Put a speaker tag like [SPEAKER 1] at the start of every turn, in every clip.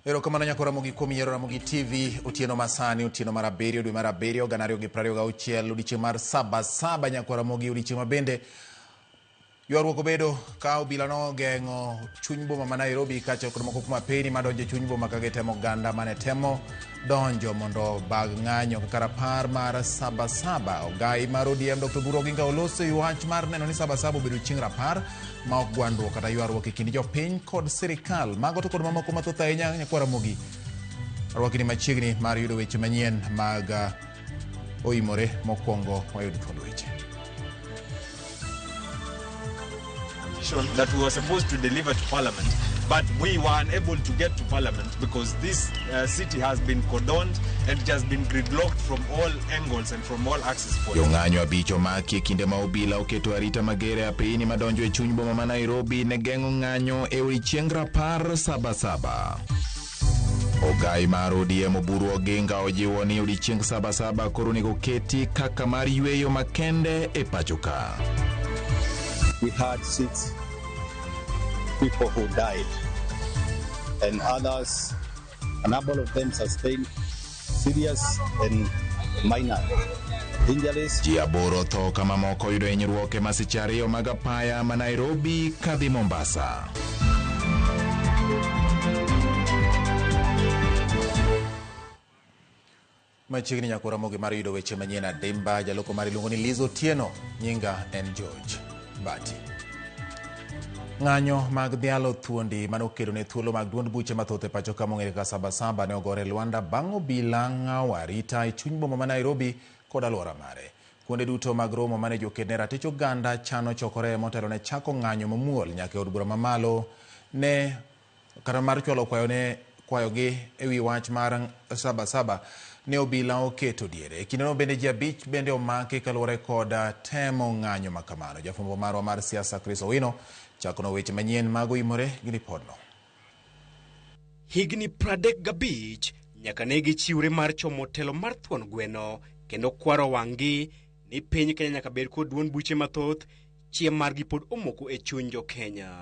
[SPEAKER 1] Erokamano nyako Ramogi kuom yiero Ramogi TV otieno masani, otieno mar abiriyo dwe mar abiriyo 2026, odiechieng' mar saba saba nyako Ramogi, odiechieng' ma bende ywaruok obedo ka obila nogeng'o chuny boma ma Nairobi kaachiel kod moko kuom apeni madonjo e chuny boma ka gitemo oganda mane temo donjo mondo bag ng'anyo kaka rapar mar saba saba. Ogai mar ODM Dr. Oburu Oginga oloso e wach mar neno ni saba saba obedo chieng' rapar ma ok gwandruok kata ywaruok e kind jopiny kod sirikal. Mago to kod mamoko mathoth ahinya nyakwa Ramogi. Arwakini machiegni mar yudo weche manyien mag oimore mokwongo wayud thuond weche.
[SPEAKER 2] That we were supposed to deliver to Parliament, but we were unable to get to Parliament because this city has been cordoned and it has been gridlocked from all angles and from all access points.
[SPEAKER 1] Jong'anyo abich omaki e kinde ma obila oketo arita mager e apeyini madonjo e chuny boma ma Nairobi ne geng'o ng'anyo e odiechieng rapar saba saba. Ogai mar ODM Oburu Oginga ojiwo ni odiechieng saba saba koro onego keti kaka mar yweyo makende e pacho ka.
[SPEAKER 3] We had 6 people who died and others, a number of them sustained serious and minor injuries.
[SPEAKER 1] Ji aboro tho ka mamoko oyudo hinyruok e masiche ariyo mag apaya ma Nairobi kadhi Mombasa. Machiegni nyaka Ramogi mar yudo weche manyien adimba. Jaloko mar iluongo ni Liz Otieno, nyinga en George Bati. Ng'anyo mag dhialo thuondi mane okedo ne thuolo mag duond buche mathoth e pacho ka mong'ere kaka Saba Saba ne ogore lwanda bang' obila ng'awo arita e chuny boma ma Nairobi kod alwora mare. Kuonde duto mag romo mane joked ne ratich oganda chano chokore motelo ne chako ng'anyo mamuol nyaka e od bura mamalo ne kata mar chwalo kwayo ne kwayogi e wi wach mar Saba Saba ne obila oketo diere. E kindeno bende ji abich bende omaki kaluwore kod temo ng'anyo ma kamano. Jafwambo marwa mar siasa Chris Owino chakono weche manyien mag oimore gi ripodno.
[SPEAKER 4] Higni 35 nyaka ne gichiwre mar chomo telo mar thuon gweno kendo kwaro wang'gi ni piny Kenya nyaka bed kod duond buche mathoth, chiem margi pod omoko e chuny jo Kenya.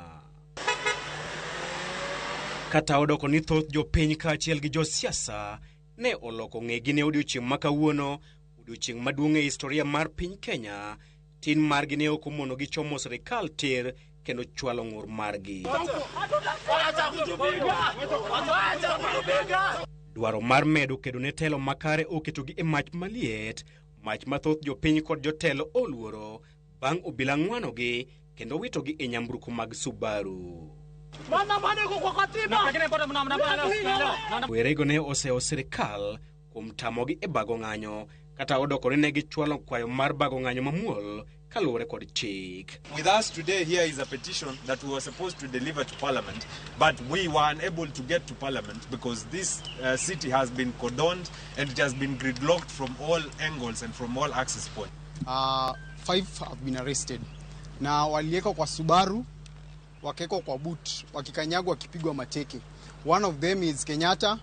[SPEAKER 4] Kata odoko ni thoth jopiny kaachiel gi josiasa ne oloko ng'egi ne odiochieng' ma kawuono, odiochieng' maduong' e historia mar piny Kenya, tin margi ne ok omonogi chomo sirikal tir kendo chwalo ng'ur margi. Dwaro mar medo kedo ne telo makare oketogi e mach maliet, mach ma thoth jopiny kod jotelo oluoro bang' obila ng'wanogi kendo witogi e nyamburko mag Subaru. Werego ne oseyo sirikal kuom tamogi e bago ng'anyo kata odoko ni ne gichwalo kwayo mar bago ng'anyo mamuol kaluwore kod chik.
[SPEAKER 2] With us today here is a petition that we were supposed to deliver to Parliament, but we were unable to get to Parliament because this city has been cordoned and it has been gridlocked from all angles and from all access points.
[SPEAKER 5] 5 have been arrested. Na waliwekwa kwa Subaru, wakawekwa kwa boot, wakikanyagwa wakipigwa mateke. One of them is Kenyatta,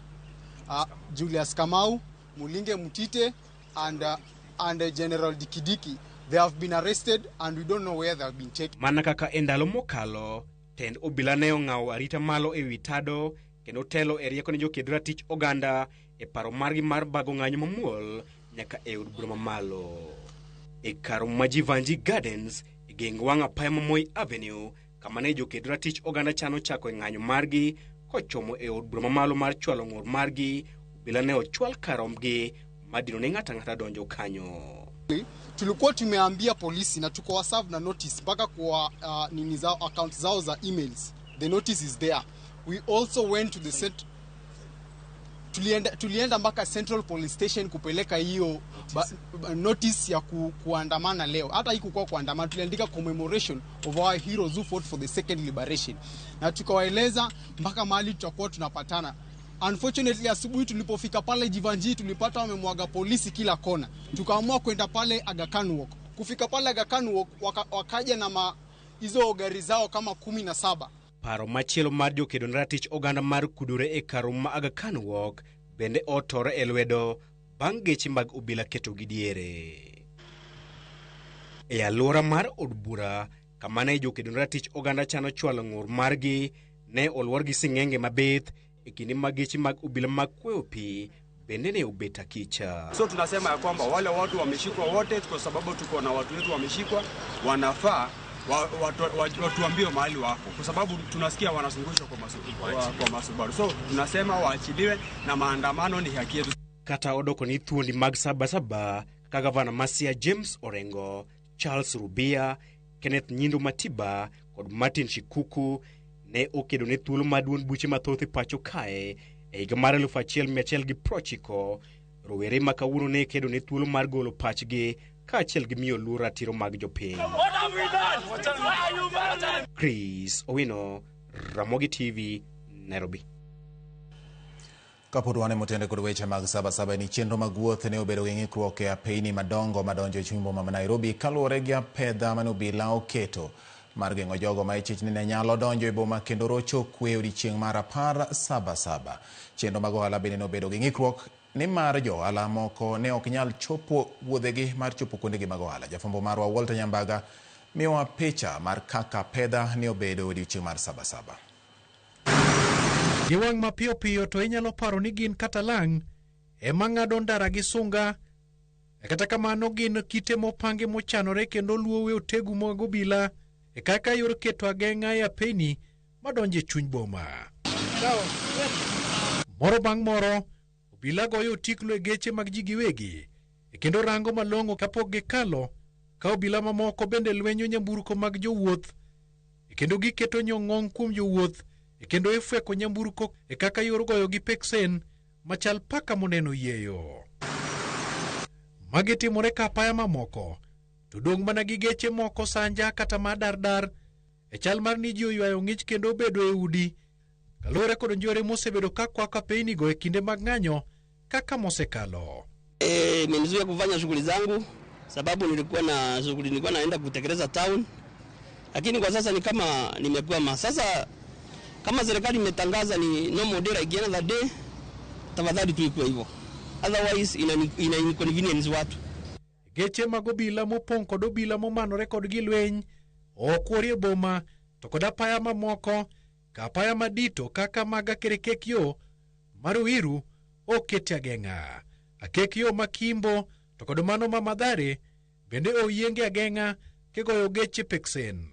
[SPEAKER 5] Julius Kamau, Mulinge Mutite and General Dikidiki. They have been arrested and we don't know where they have been taken.
[SPEAKER 4] Mana kaka e ndalo mokalo, tend obila ne ong'awo arita malo e wi tado kendo telo e rieko ne joked ratich oganda e paro margi mar bago ng'anyo mamuol nyaka e od bura mamalo. E kar ma Jivanjee Gardens, e geng wang' apaya ma Moi Avenue, kama ne joked ratich oganda chano chako e ng'anyo margi kochomo e od bura mamalo mar chwalo ng'ur margi, obila ne ochwal kar rombgi madino ne ng'ato ang'ata donjo kanyo.
[SPEAKER 5] Tulikuwa tumeambia polisi na tuko waserve na notice mpaka kwa nini zao, accounts zao za emails. The notice is there. We also went to the set, tulienda mpaka Central Police Station kupeleka hiyo notice ya kuandamana leo. Hata haikuwa kuandamana, tuliandika commemoration of our heroes who fought for the second liberation. Na tukawaeleza mpaka mahali tutakuwa tunapatana. Unfortunately, asubuhi tulipofika pale Jivanjee tulipata wamemwaga polisi kila kona. Tukaamua kwenda pale Aga Khan Walk. Kufika pale Aga Khan Walk wakaja na hizo gari zao kama 17.
[SPEAKER 4] Paro machielo mar jokedo ne ratich oganda mar kudore e kar romo ma Aga Khan Walk bende otore e lwedo bang' geche mag obila ketogi diere. E alwora mar od bura kama ne jokedo ne ratich oganda chano chwalo ng'ur margi ne olwor gi sing'enge mabith E kinde mag geche mag obila mag kweyo pi bende ne obet akicha.
[SPEAKER 6] So tunasema ya kwamba wale watu wameshikwa wote, kwa sababu tuko na watu wetu wameshikwa, wanafaa watuambie mahali wako, kwa sababu tunasikia wanazungushwa kwa masubaru. So tunasema waachiliwe na maandamano ni haki yetu.
[SPEAKER 4] Kata odoko ni thuondi mag Sabasaba kaka gavana ma Siaya James Orengo, Charles Rubia, Kenneth Nyindo Matiba kod Martin Shikuku ne okedo ne thuolo mar duond buche mathoth e pacho kae e higa mar 1990. Rowere ma kawuono ne kedo ne thuolo mar golo pachgi kaachiel gi miyo luor ratiro mag jopiny. Chris Owino, Ramogi TV, Nairobi.
[SPEAKER 1] Kapod wan e motende kod weche mag Sabasaba ni chenro mag wuoth ne obedo gi ng'ikruok e apeyni madongo madonjo e chuny boma ma Nairobi kaluwore gi apedha mane obila oketo mar geng'o jogo ma ichich ni ne nyalo donjo e boma kendo rocho kwe odiechieng' mar 10 Sabasaba. Chenro mag ohala bende ne obedo gi ng'ikruok nimar jo ohala moko ne ok nyal chopo wuodhegi mar chopo kuondegi mag ohala. Jafwambo marwa Walter Nyambaga miyowa picha mar kaka apedha ne obedo odiechieng' mar Sabasaba.
[SPEAKER 7] Gi wang' mapiyo piyo to inyalo paro ni gin kata lang' ema ng'ado ndara gi sunga. Kata kamano gin kite mopangi mochanore kendo luowe otegu mag obila e kaka yor keto ageng'a e apeyni madonjo e chuny boma. Moro bang' moro, obila goyo otiklo e geche mag ji giwegi e kendo rango malong'o kapok gikalo, ka obila mamoko bende lwenyo nyamburko mag jowuoth e kendo giketo nyong'ong' kuom jowuoth e kendo ifweko nyamburko e kaka yor goyo gi peksen machal paka moneno yieyo. Magi timore ka apaya mamoko to dong' mana gi geche moko sanja kata madardar e chal mar ni ji oywayo ng'ich kendo obedo e udi kaluwore kod njore mosebedo ka kwako apeynigo e kinde mag ng'anyo kaka mosekalo.
[SPEAKER 8] Imenizuia kufanya shughuli zangu sababu nilikuwa na shughuli nilikuwa naenda kutekeleza town, lakini kwa sasa ni kama nimekwama. Sasa kama serikali imetangaza ni no more day like another day, tafadhali tuikwe hivyo, otherwise ina inconvenience watu.
[SPEAKER 7] Geche mag obila mopong' kod obila momanore kod gilweny okwori e boma to kod apaya mamoko ka apaya madito kaka mag Akerekek yo mar Ruiru oketi ageng'a. Akek yo ma Kimbo to kod mano ma Mathare bende oyienge ageng'a kigoyo geche peksen.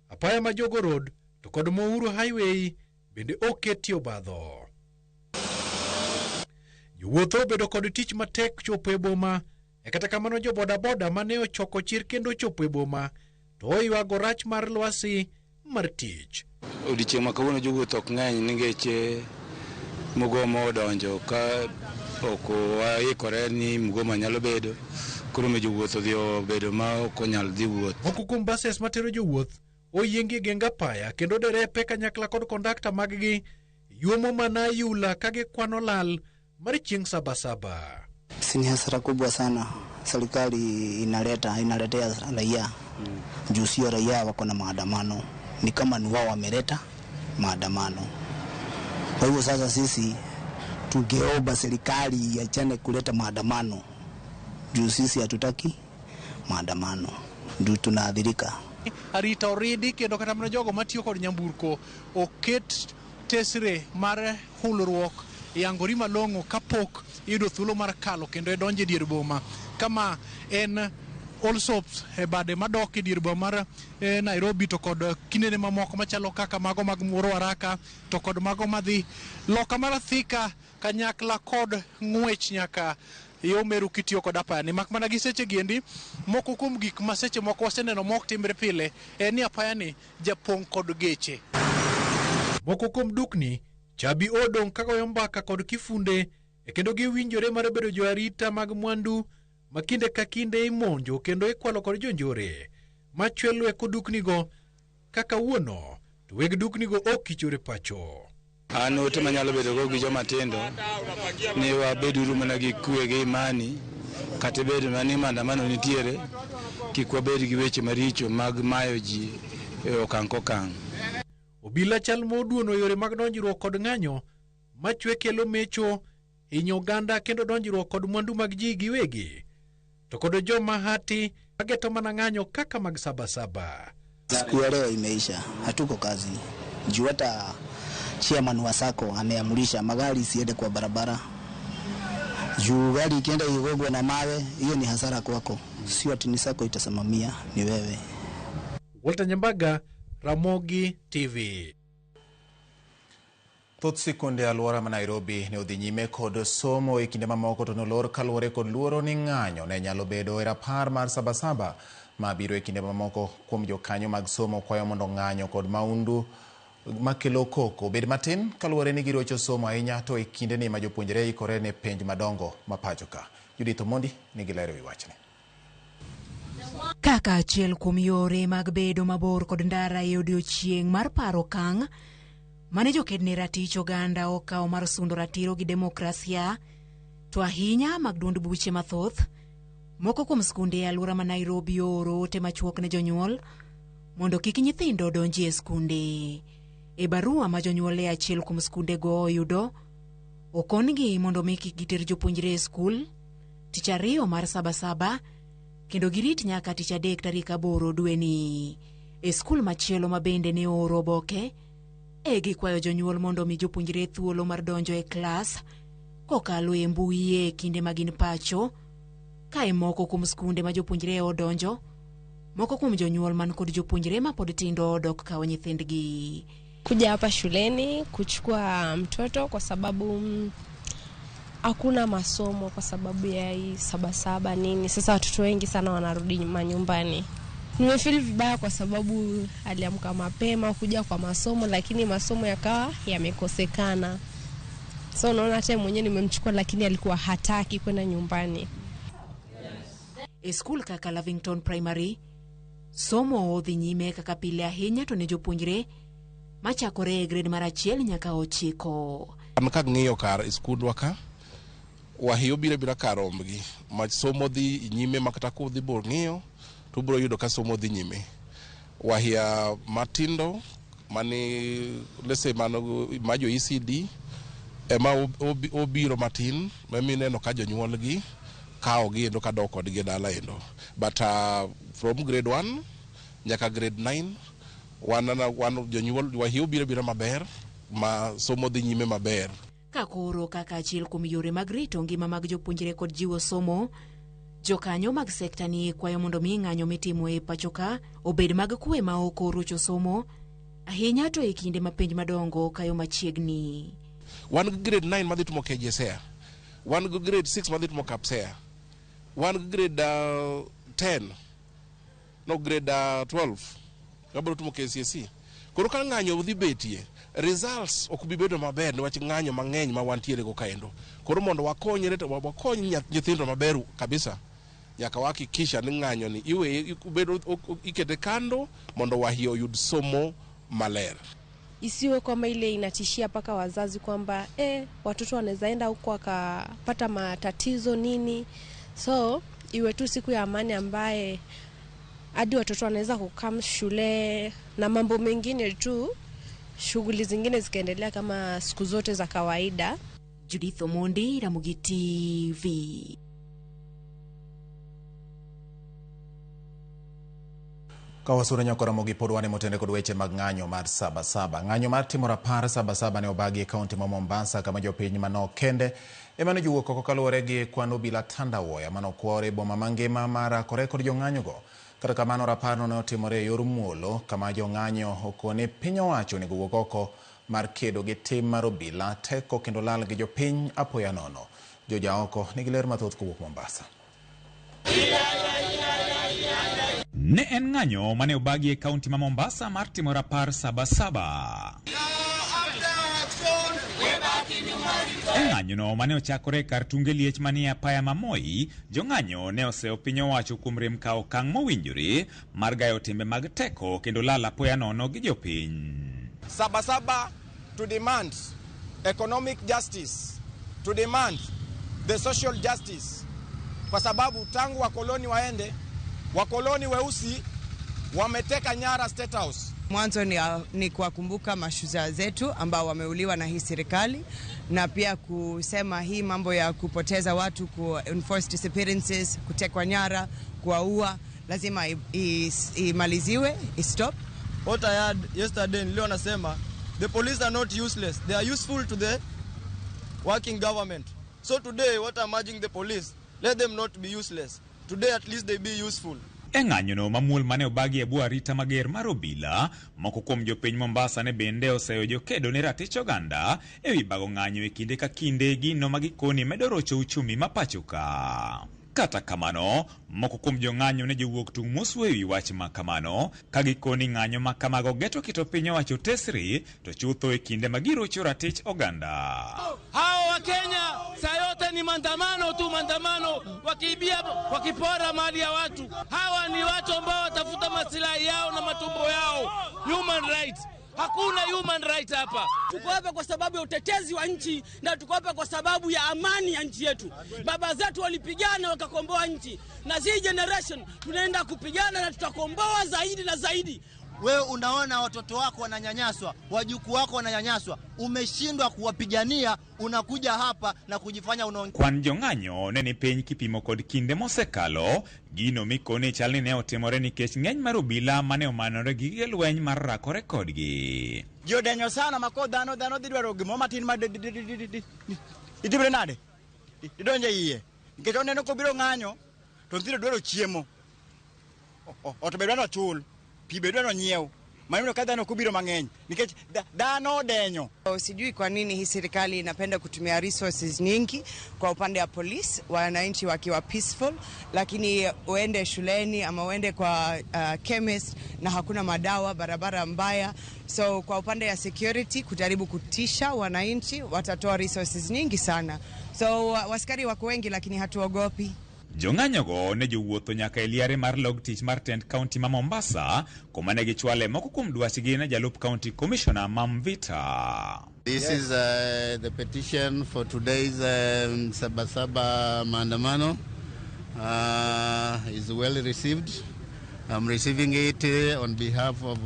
[SPEAKER 7] Apaya ma Jogoo Road to kod Uhuru Highway bende oketi obadho. Jowuoth obedo kod tich matek chopo e boma, e kata kamano jo bodaboda mane ochoko chir kendo chopo e boma to oywago rach mar lwasi mar tich.
[SPEAKER 9] Odiechieng' ma kawuono jowuoth ok ng'eny nikech mgomo odonjo ka ok waikore ni mgomo nyalo bedo, koro miyo jowuoth odhi obedo ma ok onyal dhi wuoth.
[SPEAKER 7] Moko kuom buses matero jowuoth oyiengi e geng apaya kendo derepe kanyakla kod kondakta mag-gi yuomo mana ayula ka gikwano lal mar chieng' Sabasaba.
[SPEAKER 10] Si ni hasara kubwa sana serikali inaletea raia juu sio raia wako na maandamano, ni kama ni wao wameleta maandamano. Kwa hivyo sasa sisi tungeomba serikali iachane kuleta maandamano juu sisi hatutaki maandamano, ndio tunaathirika.
[SPEAKER 7] Arita oridi kendo kata mana jogo matiyo kod nyamburko oket tesre mar hulruok yangori malong'o kapok iyudo thuolo mar kalo kendo idonjo e dier boma kama en Allsops e bade madok e dier boma mar Nairobi to kod kindene mamoko machalo kaka mago mag Ruaraka to kod mago madhi loka mar Thika kanyakla kod ng'wech nyaka yo Meru kitiyo kod apayani. Mak mana gi seche giendi, moko kuom gik ma seche moko waseneno mok timre pile en ni apayani japong' kod geche. Moko kuom dukni chabi odong' kagoyo mbaka kod kifunde e kendo giwinjore mar bedo jo arita mag mwandu ma kinde ka kinde imonjo kendo ikwalo kod jonjore machwe lweko duknigo kaka wuono to weg duknigo ok kichore pacho.
[SPEAKER 9] An ote manyalo bedogo gi joma tindo ni wabeduru mana gi kwe gi imani, kata bed mana ni maandamano nitiere, kik wabed gi weche maricho mag mayo ji e okang' kokang'.
[SPEAKER 7] Obila chal moduono yore mag donjruok kod ng'anyo machwe kelo mecho, hinyo oganda kendo donjruok kod mwandu mag ji giwegi to kod joma hati mageto mana ng'anyo kaka mag Sabasaba.
[SPEAKER 10] Siku ya leo imeisha, hatuko kazi juu hata Chairman wa sacco ameamrisha magari isiende kwa barabara. Juu gari ikienda igongwe na mawe, hiyo ni hasara kwako. Sio ati ni sacco itasimamia, ni wewe.
[SPEAKER 7] Walter Nyambaga, Ramogi TV.
[SPEAKER 1] Thoth sikunde alwora ma Nairobi ne odhi nyime kod somo e kinde mamoko to nolor kaluwore kod luoro ni ng'anyo ne nyalo bedo e rapar mar Sabasaba mabiro e kinde mamoko kuom jokanyo mag somo kwayo mondo ng'anyo kod maundu makelo koko obed matin kaluwore ni girocho somo ahinya to e kindeni ma jopuonjre ikore ne penj madongo ma pacho ka. Judith Omondi nigi ler ewi wachni.
[SPEAKER 11] Kaka achiel kuom yore mag bedo mabor kod ndara e odiochieng' mar paro okang' mane joked ne ratich oganda okawo mar sundo ratiro gi demokrasia, to ahinya mag duond buche mathoth, moko kuom skunde e alwora ma Nairobi ooro ote machuok ne jonyuol mondo kik nyithindo donji e skunde. E barua ma jonyuol e achiel kuom skundego oyudo, okon-gi mondo mi kik giter jopuonjre e skul tich ariyo mar Sabasaba kendo girit nyaka tich adek tarik 8 dweni. E skul machielo ma bende ne ooro oboke, e gikwayo jonyuol mondo mi jopuonjre thuolo mar donjo e klas kokalo e mbui e kinde ma gin pacho. Ka e moko kuom skunde ma jopuonjre odonjo, moko kuom jonyuol man kod jopuonjre ma pod tindo odok kawo nyithindgi.
[SPEAKER 12] Kuja hapa shuleni kuchukua mtoto kwa sababu hakuna masomo kwa sababu ya hii Sabasaba nini. Sasa watoto wengi sana wanarudi manyumbani. Nimefeel vibaya kwa sababu aliamka mapema kuja kwa masomo, lakini masomo yakawa yamekosekana. So unaona hata mwenyewe nimemchukua, lakini alikuwa hataki kwenda nyumbani.
[SPEAKER 11] E skul kaka Lavington Primary, somo odhi nyime kaka pile ahinya to ne jopuonjre machakore e grade mar 1 nyaka 9.
[SPEAKER 13] An ka ng'iyo kar skundwa ka, wahiyo biro bira kar rombgi, ma somo dhi nyime ma kata kudhi bor ng'iyo, to ubiro yudo ka somo dhi nyime. Wahia matindo mani lese mano ma jo ECD ema obiro matin, ma mineno ka jonyuolgi kawogi endo kadok kodgi e dala endo. But from grade 1 nyaka grade 9 wan jonyuol wahia obiro bira maber ma somo dhi nyime maber.
[SPEAKER 11] Ka koro kaka achiel kuom yore mag rito ngima mag jopuonjre kod jiwo somo, jokanyo mag sekta ni kwayo mondo mi ng'anyo mitimo e pacho ka obed mag kwe ma ok orocho somo, ahinya to e kinde ma penj madongo kayo machiegni.
[SPEAKER 13] Wan gi grade 9 madhi timo KJSEA, wan gi grade 6 madhi timo KAPSEA, wan gi grade 10, no grade 12 mabiro timo KCSE. Koro ka ng'anyo dhi betie, results ok bi bedo maber niwach ng'anyo mang'eny ma wantiere go kaendo. Koro mondo wakonyre to wakony nyithindo maber kabisa, nyaka wahakikisha ni ng'anyo ni iweye bedo ikete kando mondo wahio oyud somo maler.
[SPEAKER 12] Isiwe kwamba ile inatishia mpaka wazazi kwamba watoto wanaweza enda huko wakapata matatizo nini. So iwe tu siku ya amani ambaye hadi watoto wanaweza kukam shule na mambo mengine tu, shughuli zingine zikaendelea kama siku zote za kawaida.
[SPEAKER 11] Judith Omondi, Ramogi TV.
[SPEAKER 1] Ka wasuro nyako Ramogi pod wan motende kod weche mag ng'anyo mar Sabasaba. Ng'anyo mar timo rapar Sabasaba ne obagi e kaunti ma Mombasa kama jopiny manok kende ema ne jowuok oko kaluwore gi kwan obila Tandawuoya manokwor e boma mangima mar rakore kod jong'anyogo. Kata kamano raparno ne otimore e yor muolo kama jong'anyo okone piny owacho onego wuog oko mar kedo gi tim mar obila teko kendo lal gi jopiny apoya nono. Jojaoko nigi ler mathoth kowuok Mombasa.
[SPEAKER 14] Ne en ng'anyo mane obagi e kaunti ma Mombasa mar timo rapar Sabasaba. E ng'anyono mane ochakore kar tunge liech manie apaya ma Moi, jong'anyo ne oseyo piny owacho kuom rem kawo okang' mowinjore mar gayo timbe mag teko kendo lal apoya nono gi jopiny.
[SPEAKER 15] Sabasaba to demand economic justice, to demand the social justice, kwa sababu tangu wakoloni waende, wakoloni weusi wameteka nyara State House.
[SPEAKER 16] Mwanzo ni kuwakumbuka mashujaa zetu ambao wameuliwa na hii serikali, na pia kusema hii mambo ya kupoteza watu, ku enforce disappearances, kutekwa nyara, kuwaua, lazima imaliziwe, stop.
[SPEAKER 17] What I heard yesterday, nilio nasema The police are not useless. They are useful to the working government. So today, what I'm urging the police, let them not be useless. Today, at least they be useful.
[SPEAKER 14] E ng'anyono mamuol mane obagi e bwo arita mager mar obila, moko kuom jopiny Mombasa ne bende oseyo jokedo ne ratich oganda ewi bago ng'anyo e kinde ka kinde gino ma gikoni medo rocho uchumi ma pacho ka. Kata kamano, moko kuom jong'anyo ne jowuok tung' moswe ewi wach ma kamano, ka gikoni ng'anyo ma kamago geto keto piny owacho tesri to chutho e kinde ma girocho ratich oganda.
[SPEAKER 18] Hao wa Kenya saa yote ni maandamano tu, maandamano, wakiibia, wakipora mali ya watu. Hawa ni watu ambao watafuta masilahi yao na matumbo yao. Human rights. Hakuna human right hapa.
[SPEAKER 19] Tuko hapa kwa sababu ya utetezi wa nchi na tuko hapa kwa sababu ya amani ya nchi yetu. Baba zetu walipigana wakakomboa nchi, na hii generation tunaenda kupigana na tutakomboa zaidi na zaidi.
[SPEAKER 20] Wewe unaona watoto wako wananyanyaswa, wajukuu wako wananyanyaswa, umeshindwa kuwapigania, unakuja hapa na kujifanya unaongea.
[SPEAKER 14] Kwan jong'anyo ne ni piny kipimo kod kinde mosekalo, gino mikoni chal ni ne otimore nikech ng'eny mar obila mane omanore gi gige lweny mar rakore kodgi.
[SPEAKER 21] Ji odenyo sana ma ko dhano dhi dwaro gimoro matin ma itimre nade? Idonjo e iye. Nikech oneno kobiro ng'anyo, to nyithindo dwaro chiemo. Ot be dwaro chul. Pi be dwaro nyiew. Maneno ka dhano kobiro mang'eny nikech dhano odenyo.
[SPEAKER 16] Sijui kwa nini hii serikali inapenda kutumia resources nyingi kwa upande wa polisi, wananchi wakiwa peaceful, lakini uende shuleni ama uende kwa chemist na hakuna madawa, barabara mbaya. So kwa upande ya security, kujaribu kutisha wananchi, watatoa resources nyingi sana. So askari wako wengi lakini hatuogopi.
[SPEAKER 14] Jong'anyogo ne jowuotho nyaka e liare mar log tich mar tend kaunti ma Mombasa, kuma ne gichwale moko kuom dwachgi ne jalup county commissioner Mamvita.
[SPEAKER 22] This is the petition for today's Sabasaba maandamano. Is well received. I'm receiving it on behalf of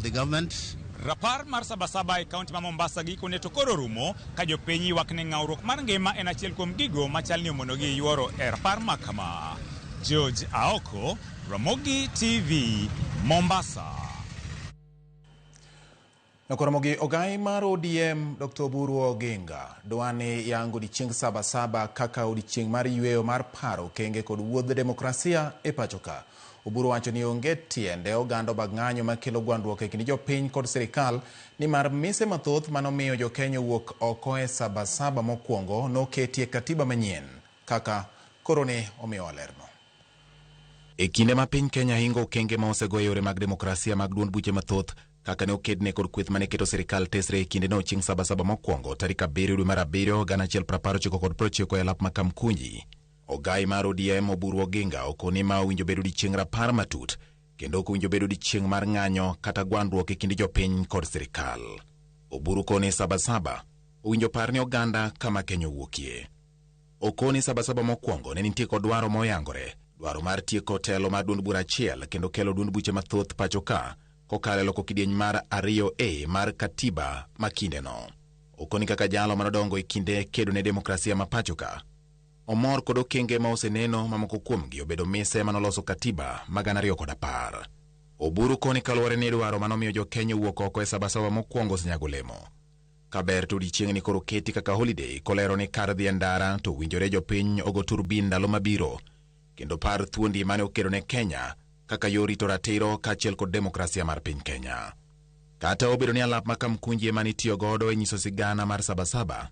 [SPEAKER 22] the government.
[SPEAKER 14] Rapar mar Sabasaba e kaunti ma Mombasa gikone to koro rumo ka jopiny ywak ni ng'awruok mar ngima en achiel kuom gigo machal ni omonogi yuoro e rapar ma kama. George Aoko, Ramogi TV, Mombasa.
[SPEAKER 1] Ramogi ogai mar ODM Dr. Oburu Oginga dwani yango odiechieng Sabasaba kaka odiechieng' mar yweyo mar paro okenge kod wuodh demokrasia e pacho ka. Oburu wacho ni onge tiende oganda obag ng'anyo makelo gwandruok e kind jopiny kod sirikal nimar mise mathoth manomiyo jokenya owuok oko e Sabasaba mokwongo noketi e katiba manyien kaka koro ne omiyo lerno. E kinde ma piny Kenya hingo okenge ma osego e yore mag demokrasia mag duond buche mathoth kaka ne okedne kod kweth mane keto sirikal tesre e kindeno chieng' Sabasaba mokwongo tarik 7 dwe mar 7 1990 e alap ma Kamkunji. Ogai mar ODM Oburu Oginga okoni ma owinjo bedo odiechieng' rapar matut kendo ok owinjo bedo odiechieng' mar ng'anyo kata gwandruok e kind jopiny kod sirikal. Oburu koni Sabasaba owinjo par ne oganda kama Kenya owuokie. Okoni Sabasaba mokwongo ne nitie kod dwaro moyangore, dwaro mar tieko telo mar duond bura achiel kendo kelo duond buche mathoth pacho ka kokalo e loko kidieny mar 2A mar katiba ma kindeno. Okoni kaka jalo manodongo e kinde kedo ne demokrasia ma pacho ka, omor kod okenge ma oseneno mamoko kuomgi obedo mise manoloso katiba ma 2010. Oburu koni kaluwore ni dwaro manomiyo jokenya owuok oko e Sabasaba mokwongo osenyago olemo. Kaber to odiechieng'ni koro keti kaka holiday kolero ni kar dhi e ndara to owinjore jopiny ogo turbin ndalo mabiro kendo par thuondi mane okedo ne Kenya kaka yor rito ratiro kaachiel kod demokrasia mar piny Kenya. Kata obedo ni alap ma Kamkunji ema nitiyo godo e nyiso sigana mar Sabasaba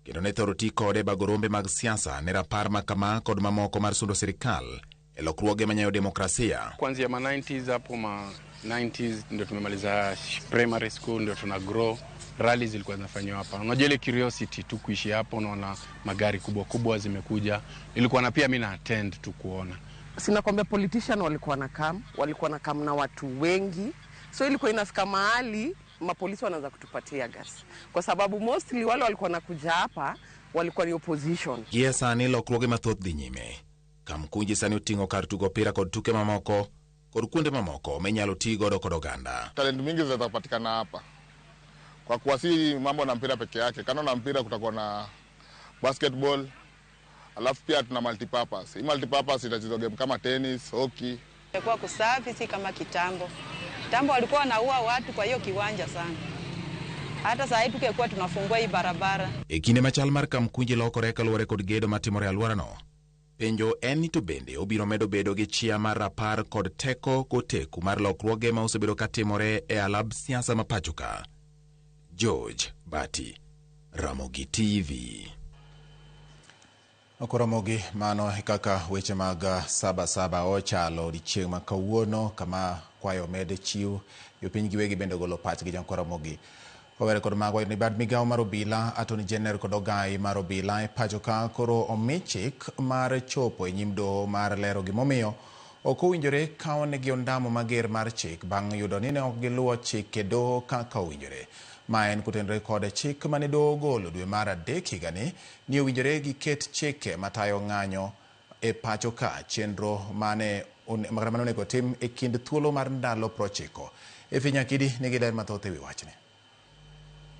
[SPEAKER 1] kendo ne thoro ti kode e bago rombe mag siasa ne rapar ma kama kod mamoko mar sundo sirikal e lokruoge manyayo demokrasia.
[SPEAKER 23] Kuanzia ma 90s hapo ma 90s ndio tumemaliza primary school, ndio tuna grow. Rally zilikuwa zinafanywa hapa. Unajua ile curiosity tu kuishi hapo, unaona magari kubwa kubwa zimekuja. Ilikuwa na pia mimi na attend tu kuona.
[SPEAKER 24] Sina kwambia politician walikuwa na kam na watu wengi. So ilikuwa inafika mahali mapolisi wanaanza kutupatia gas. Kwa sababu mostly wale walikuwa nakuja hapa walikuwa ni opposition.
[SPEAKER 1] Gie sani lokruoge mathoth dhi nyime. Kamkunji sani oting'o kar tugo opira kod tuke mamoko kod kuonde mamoko minyalo ti godo kod oganda.
[SPEAKER 25] Talent mingi zitapatikana hapa. Kwa kuwa si mambo na mpira peke yake, kando na mpira kutakuwa na basketball, alafu pia tuna multipurpose. Hii multipurpose itachezwa game kama tennis, hockey.
[SPEAKER 2] Hata saa hii tungekuwa tunafungua hii barabara.
[SPEAKER 1] E kinde machal mar Kamkunji lokore kaluwore kod gedo matimore e alworano, penjo en ni to bende obiro medo bedo gi chia mar rapar kod teko goteku mar lokruoge ma osebedo katimore e alab siasa ma pacho ka. George Bati, Ramogi TV. Okoromogi mano e kaka weche mag Saba ochalo odiechieng' ma kawuono kama kwayo med chiw jopiny giwegi bende ogolo pachgi jankoromogi. Kowere kod mago ni bad migawo mar obila Attorney General kod ogai mar obila e pacho ka koro omi chik mar chopo e nyim doho mar lero gimomiyo ok owinjore kawo negi ondamo mager mar chik bang' yudo ni ne ok giluwo chike doho kaka owinjore. Ma en kotenore kod chik mane doho ogolo dwe mar 3 higani ni owinjore giket chike matayo ng'anyo e pacho ka chenro mane onego tim e kind thuolo mar ndalo 90. Efi Nyakidi nigi ler mathoth e wi wachni.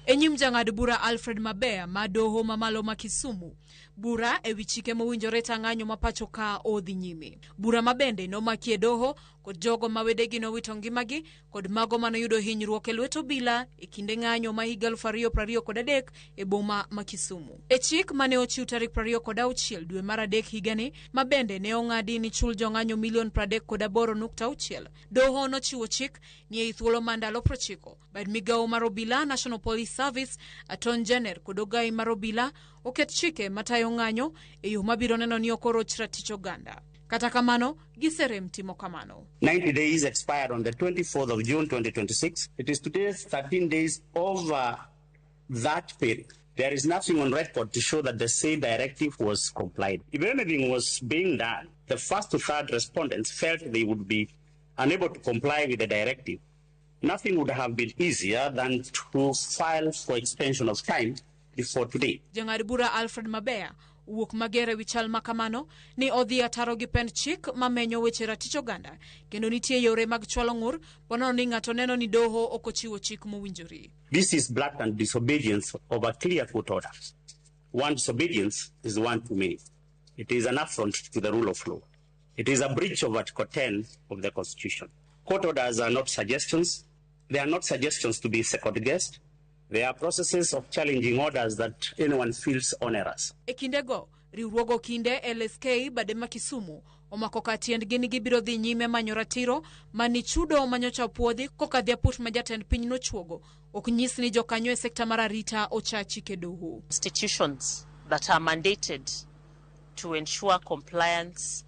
[SPEAKER 3] E nyim jang'ad bura Alfred Mabea ma doho mamalo ma Kisumu, bura ewi chike mowinjore ta ng'anyo ma pacho ka odhi nyime. Bura ma bende nomaki e doho kod jogo ma wedegi nowito ngimagi kod mago manoyudo hinyruok e lwet obila e kinde ng'anyo ma higa 2023 e boma ma Kisumu. E chik mane ochiw tarik 26 dwe mar 3 higani ma bende ne ong'adi ni chul jong'anyo milion 38.6, doho nochiwo chik ni ei thuolo ma ndalo 90 bad migawo mar obila National Police Service, Attorney General kod ogai mar obila oket chike matayo ng'anyo e yo mabiro neno ni ok oroch ratich oganda. Kata kamano, giserem timo kamano.
[SPEAKER 4] 90 days expired on the 24th of June 2026. It is today 13 days over that period. There is nothing on record to show that the said directive was complied. If anything was being done, the first to third respondents felt they would be unable to comply with the directive. Nothing would have been easier than to file for extension of time before today.
[SPEAKER 3] Jang'ad bura Alfred Mabea wuok mager ewi chal ma kamano ni odhi ataro gi pend chik mamenyo weche ratich oganda kendo nitie yore mag chwalo ng'ur ponono ni ng'ato neno ni doho ok ochiwo chik mowinjore.
[SPEAKER 4] This is blatant disobedience of a clear court order. One disobedience is one too many. It is an affront to the rule of law. It is a breach of Article 10 of the Constitution. Court orders are not suggestions. They are not suggestions to be second-guessed. They are processes of challenging orders that anyone feels onerous.
[SPEAKER 3] E kindego, riwruogo kinde LSK bade ma Kisumu omako ka tiendgi ni gibiro dhi nyime manyo ratiro mani chudo manyocha opuodhi kokadhi aput ma jatend piny nochuogo ok nyis ni jokanyo e sekta mar arita ocha chike doho.
[SPEAKER 5] Institutions that are mandated to ensure compliance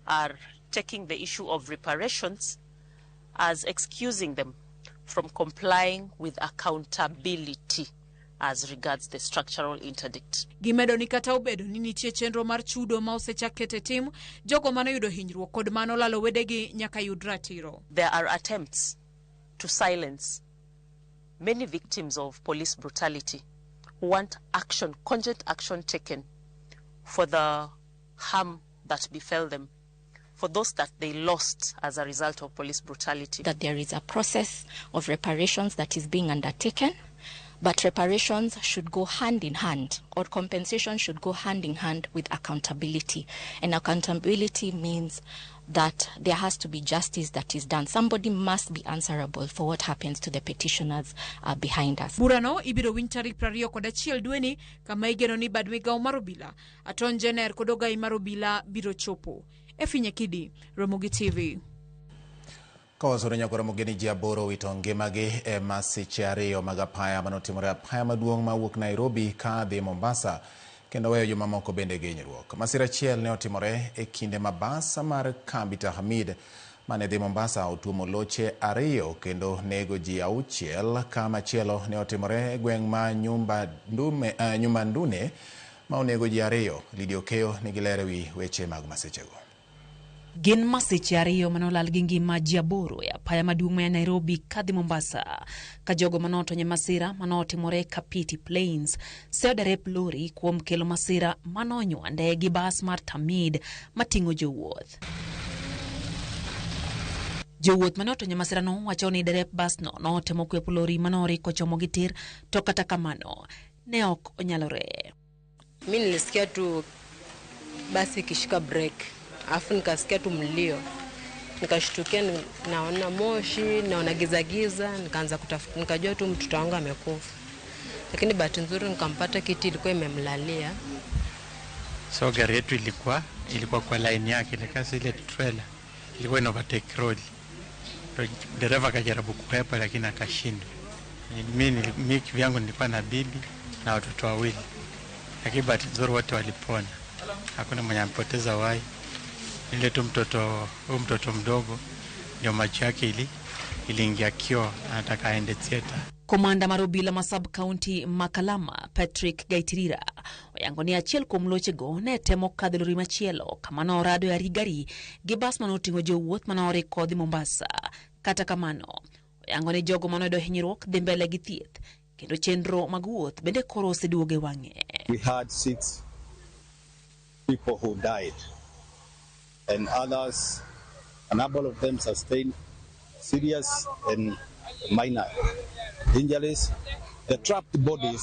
[SPEAKER 5] are taking the issue of reparations as excusing them from complying with accountability as regards the structural interdict.
[SPEAKER 3] Gimedo ni kata obedo ni nitie chenro mar chudo ma osechak ket e tim, jogo manoyudo hinyruok kod manolalo wedegi nyaka yud ratiro.
[SPEAKER 5] There are attempts to silence many victims of police brutality who want action, cogent action taken for the harm that befell them, for those that they lost as a result of police brutality.
[SPEAKER 6] That there is a process of reparations that is being undertaken, but reparations should go hand in hand, or compensation should go hand in hand with accountability. And accountability means that there has to be justice that is done. Somebody must be answerable for what happens to the petitioners behind us.
[SPEAKER 3] Burano ibiro winj tarik 21 dweni kama igeno ni bad migawo mar obila, Attorney General kod ogai mar obila biro chopo. Efi Nyakidi, Ramogi TV.
[SPEAKER 1] Kawasore nyako Ramogi ni ji 8 owito ngimagi e masiche 2 mag apaya manotimore apaya maduong' mawuok Nairobi ka dhi Mombasa kendo weyo jomamoko bende gi hinyruok. Masira achiel ne otimore e kinde ma bas mar kambi Tahmid mane dhi Mombasa otuomo loche 2 kendo nego ji 6 ka machielo ne otimore e gweng' ma Nyumba Ndune ma onego ji 2. Lydia Okeyo nigi ler ewi weche mag masichego.
[SPEAKER 26] Gin masiche 2 manolal gi ngima ji 8 e apaya maduong' ma Nairobi kadhi Mombasa ka jogo manotony e masira manotimore Kapiti Plains seyo derep lori kuom kelo masira manonywande gi bas mar Tamid mating'o jowuoth. Jowuoth manotony e masirano wacho ni derep basno notemo kwepo lori manoriko chomo gi tir to kata kamano ne ok onyalore.
[SPEAKER 27] Mi nilisikia tu basi ikishika break, afu nikasikia tu mlio, nikashtukia, naona moshi, naona giza giza, nikaanza kutafuta, nikajua tu mtoto wangu amekufa. lakini bahati nzuri nikampata, kiti ilikuwa imemlalia.
[SPEAKER 7] So gari yetu ilikuwa kwa line yake, lakini ile trailer ilikuwa ina overtake lori. Dereva akajaribu kuhepa lakini akashindwa. Mimi kivyangu nilikuwa na bibi na watoto wawili, lakini bahati nzuri wote walipona, hakuna mwenye amepoteza uhai. Ile tu mtoto mdogo ndio macho yake iliingia kioo, anataka aende theater.
[SPEAKER 26] Komanda mar obila ma sub county ma Kalama Patrick Gaitirira oyango ni achiel kuom lochego ne temo kadho lori machielo kama norado e arigari gi bas manoting'o jowuoth manoringo dhi Mombasa. Kata kamano, oyango ni jogo manoyudo hinyruok dhi mbele gi thieth kendo chenro mag wuoth bende koro oseduogo e wang'e.
[SPEAKER 8] We had 6 people who died and others, a number of them sustained serious and minor injuries. The trapped bodies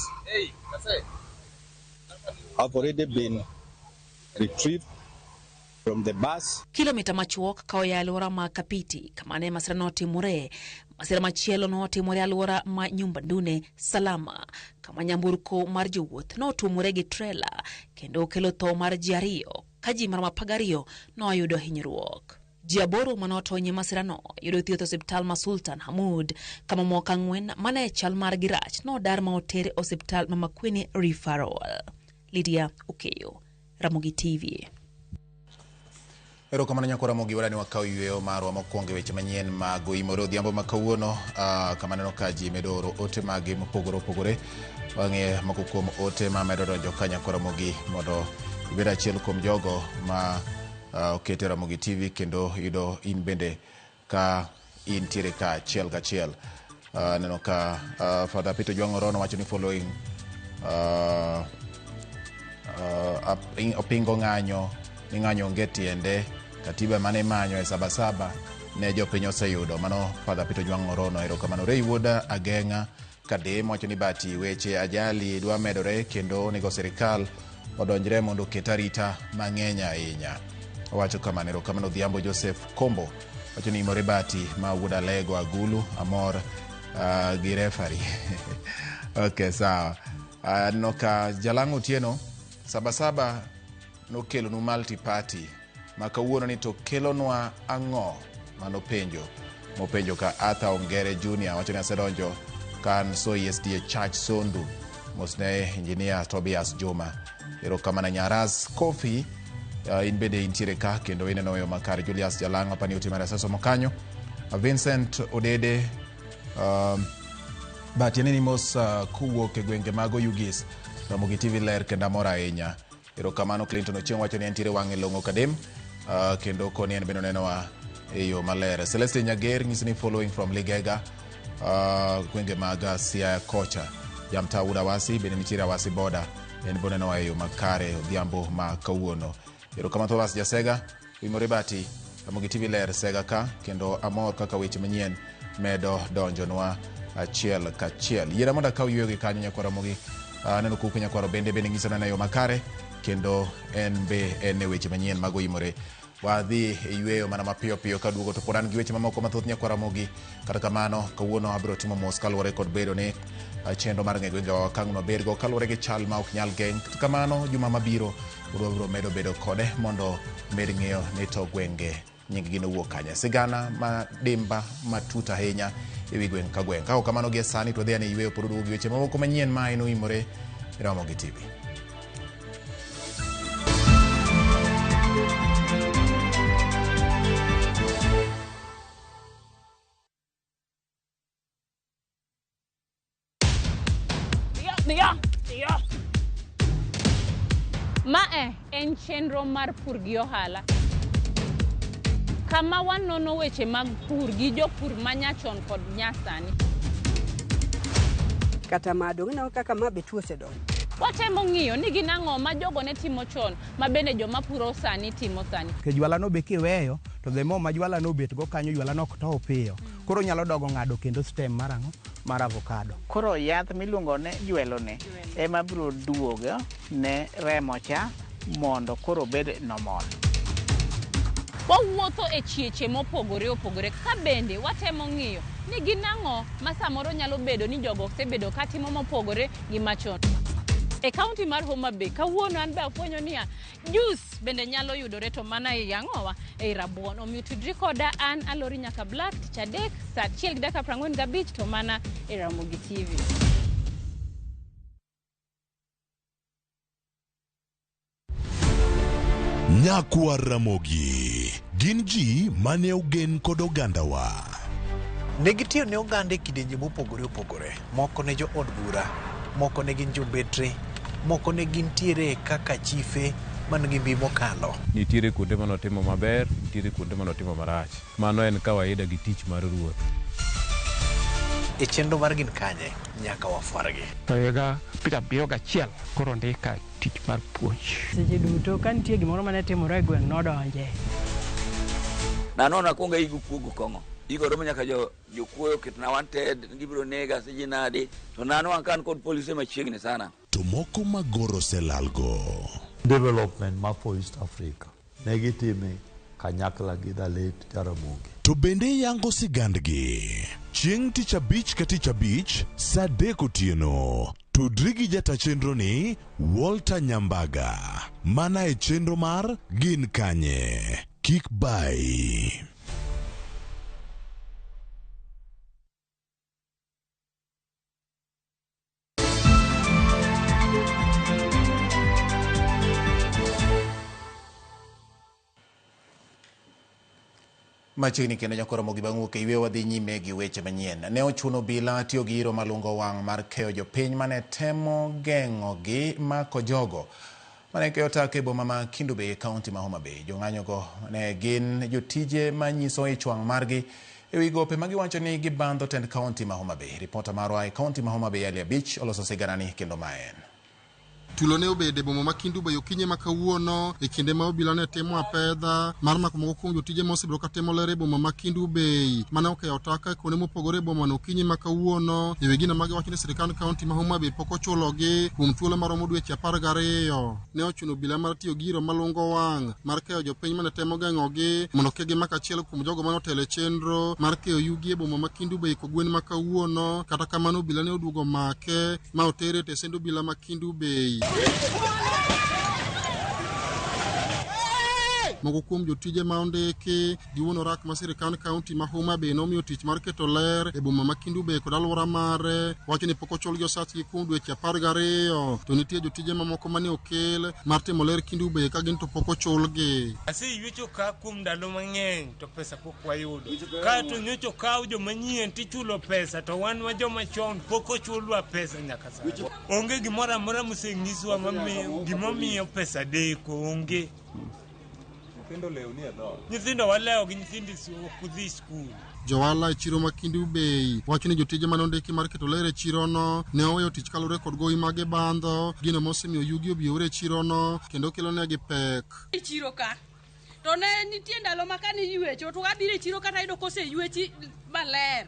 [SPEAKER 8] have already been retrieved from the bus.
[SPEAKER 26] Kilomita machuok ka oya e alwora ma Kapiti kama ne masira notimore. Masira machielo notimore e alwora ma Nyumba Ndune Salama kama nyamburko mar jowuoth notuomore gi trela kendo okelo tho mar ji 2 ka ji maromo 12 noyudo hinyruok. Ji 8 manotony e masirano yudo thieth e osiptal ma Sultan Hamud kama moko 4 mane chal margi rach nodar ma oter e osiptal ma Makueni Referral. Lydia Okeyo, Ramogi TV.
[SPEAKER 1] Erokamano nyako Ramogi, wadani wakaw yweyo marwa mokwongo e weche manyien mag oimore odhiambo ma kawuono. Kama aneno ka ji medo oro ote magi mopogore opogore. Wang'e moko kuom ote ma medo donjo ka nyako Ramogi mondo ibed achiel kuom jogo ma okete Ramogi TV kendo yudo in bende ka intiere ka achiel kachiel. Aneno ka Father Peter Jwang' Orono wacho ni following opingo ng'anyo ni ng'anyo onge tiende, katiba mane imanyo e Sabasaba ne jopiny oseyudo. Mano Father Peter Jwang' Orono, erokamano. Rei Wuoda Ageng'a Kadem wacho ni bati weche ajali dwa medore kendo onego sirikal odonjre mondo oket arita mang'eny ahinya. Owacho kamano. Erokamano. Odhiambo Joseph Kombo wacho ni imore bati ma wuod Alego Agulu amor gi refari. Okay, sawa. Aneno ka Jalang' Otieno Sabasaba nokelonu multi party ma kawuono ni to kelonwa ang'o? Mano penjo mopenjo ka Arthur Ongere Junior wacho ni asedonjo kan so ESDA Church Sondu. Mosne Engineer Tobias Juma. Erokamano. Nyaras Kofi, in bende intiere ka kendo ineno yo makare. Julius Jalang'o apani ote mar asesomo kanyo. Vincent Odede batiene ni mos kowuok e gwenge mag Oyugis. Ramogi TV ler kendo amor ahinya. Erokamano. Clinton Ochieng' wacho ni entiere wang'e long'o kadem kendo koni en bende onenowa e yo maler. Celeste Nyager nyisi ni following from Ligega gwenge mag Siaya kocha. Jamta Wuod Awasi bende nitiere Awasi boda en bende onenowa e yo makare odhiambo ma kawuono. Erokamano. Thomas Jasega Wimore Bati Ramogi TV ler sega ka kendo amor kaka weche manyien medo donjonwa achiel kachiel. Yiera mondo akaw yweyo gi kanyo nyakwa Ramogi. Aneno kuku nyakwaro bende ng'iso nena yo makare kendo en be en e weche manyien mag oimore. Wadhi e yweyo mana mapiyo piyo kaduogo to pod an gi weche mamoko mathoth nyakwa Ramogi. Kata kamano kawuono abiro timo mos kaluwore kod bedo ni chenro mar ng'e gwengewa wakang'no bergo kaluwore gi chal ma ok nyal geng'. Kata kamano juma mabiro wabiro medo bedo kode mondo med ng'eyo ni to gwenge nying gi nowuok kanye. Sigana ma dimba matut ahinya ewi gweng' ka gweng'. Ka ok kamano gie sani to wadhi ane yweyo pod waduogo gi weche mamoko manyien ma en oimore e Ramogi TV.
[SPEAKER 9] Mae en chenro mar pur gi ohala kama wanono weche mag pur gi jopur manyachon kod nyasani.
[SPEAKER 10] Kata ma dong' ineno kaka ma be tuo osedonjo.
[SPEAKER 9] Watemo ng'iyo ni gin ang'o ma jogo ne timo chon ma bende joma puro sani timo sani.
[SPEAKER 11] Ke jwala no be kiweyo to the more ma jwala no obet go kanyo jwala no ok tow piyo. Koro nyalo dogo ng'ado kendo stem mar ang'o mar avocado.
[SPEAKER 12] Koro yath miluongo ni jwelo ni ema biro duogo ne remo cha mondo koro obed normal.
[SPEAKER 9] Wawuotho e chieche mopogore opogore ka bende watemo ng'iyo ni gin ang'o ma samoro nyalo bedo ni jogo osebedo katimo mopogore gi machon. E kaunti mar Homa Bay kawuono an be afwenyo niya juice bende nyalo yudore to mana ei ang'owa ei rabuon. Omiyo tudri koda an Alori nyaka Black tich adek saa 1:45 to mana e Ramogi TV.
[SPEAKER 13] Nyakwar Ramogi gin ji mane ogen kod ogandawa.
[SPEAKER 15] Ne gitiyo ne oganda e kidienje mopogore opogore. Moko ne jo od bura, moko ne gin jombetre, moko ne gintiere kaka chife man gi mbi mokalo.
[SPEAKER 16] Nitiere kuonde mane otimo maber, nitiere kuonde mane otimo marach. Mano en kawaida gi tich mar ruoth.
[SPEAKER 15] E chenro mar Gin Kanye, nyaka wafwargi.
[SPEAKER 17] To higa 71 koro ndika tich mar puonj.
[SPEAKER 18] Seche duto ka nitie gimoro mane timore e gweng' nodonje.
[SPEAKER 19] Nanono akwongo aigo kuogo kong'o. Igo romo nyaka jo jokuoyo oketna wanted gibiro nega siji nadi. To nano an kan kod polise machiegni sana.
[SPEAKER 13] To moko magoro oselalgo.
[SPEAKER 20] Development ma for East Africa ne gitime kanyakla gi the late Jaramogi.
[SPEAKER 13] To bende yango sigandgi. Chieng' tich abich ka tich abich saa 3 otieno. Tudri gi jata chenro ni Walter Nyambaga. Mana e chenro mar Gin Kanye. Kik bayi.
[SPEAKER 1] Machiegni kendo nyakwar Ramogi bang' wuok e yweyo wadhi nyime gi weche manyien. Ne ochuno obila tiyo gi iro malungo wang' mar keyo jopiny mane temo geng'ogi mako jogo mane keyo taka e boma ma Kendu Bay e kaunti ma Homa Bay. Jong'anyogo ne gin jotije manyiso ich wang' margi e wi gope ma giwacho ni gibandho tend kaunti ma Homa Bay. Ripota marwa e kaunti ma Homa Bay Ali Abich oloso siganani kendo ma en.
[SPEAKER 21] Tulo ne obedo e boma ma Kendu Bay okinyi ma kawuono e kinde ma obila ne timo apedha mar mako moko kuom jotije ma osebedo ka timo ler e boma ma Kendu Bay mane okeyo taka e kuonde mopogore e bomano okinyi ma kawuono e wi gino ma giwacho ni sirkand kaunti ma Homa Bay pok ochulogi kuom thuolo maromo dweche 12. Ne ochuno obila mar tiyo gi iro malungo wang' mar keyo jopiny mane temo geng'ogi mondo kik gimak achiel kuom jogo mane otelo e chenro mar keyo yugi e boma ma Kendu Bay kogwen ma kawuono. Kata kamano obila ne oduogo make ma otere e tesend obila ma Kendu Bay. Moko kuom jotije ma ondiki gi wuon orak ma sirkand kaunti ma Homa Bay nomiyo tich mar keto ler e boma ma Kendu Bay kod alwora mare wacho ni pok ochulgi osachgi kuom dweche 12 to nitie jotije mamoko mane okel mar timo ler Kendu Bay ka gin to pok ochulgi.
[SPEAKER 22] Aseywecho ka kuom ndalo mang'eny to pesa pok wayudo. Kaeto nyocha okaw joma nyien tichulo pesa to wan ma joma chon pok ochulwa pesa nyaka sani. Onge gimoro amora mosenyiswa gimomiyo pesa deko onge. Nyithindo walewo gi nyithindo ok dhi skul.
[SPEAKER 21] Johala e chiro ma Kendu Bay wacho ni jotije mane ondiki mar keto ler e chirono ne oweyo tich kaluwore kod gowi ma gibandho, gino mosemiyo yugi obiyore e chirono kendo kelo negi pek.
[SPEAKER 23] E chiro ka to ne nitie ndalo ma kane iywecho to wabiro e chiro kata yudo koseywechi maler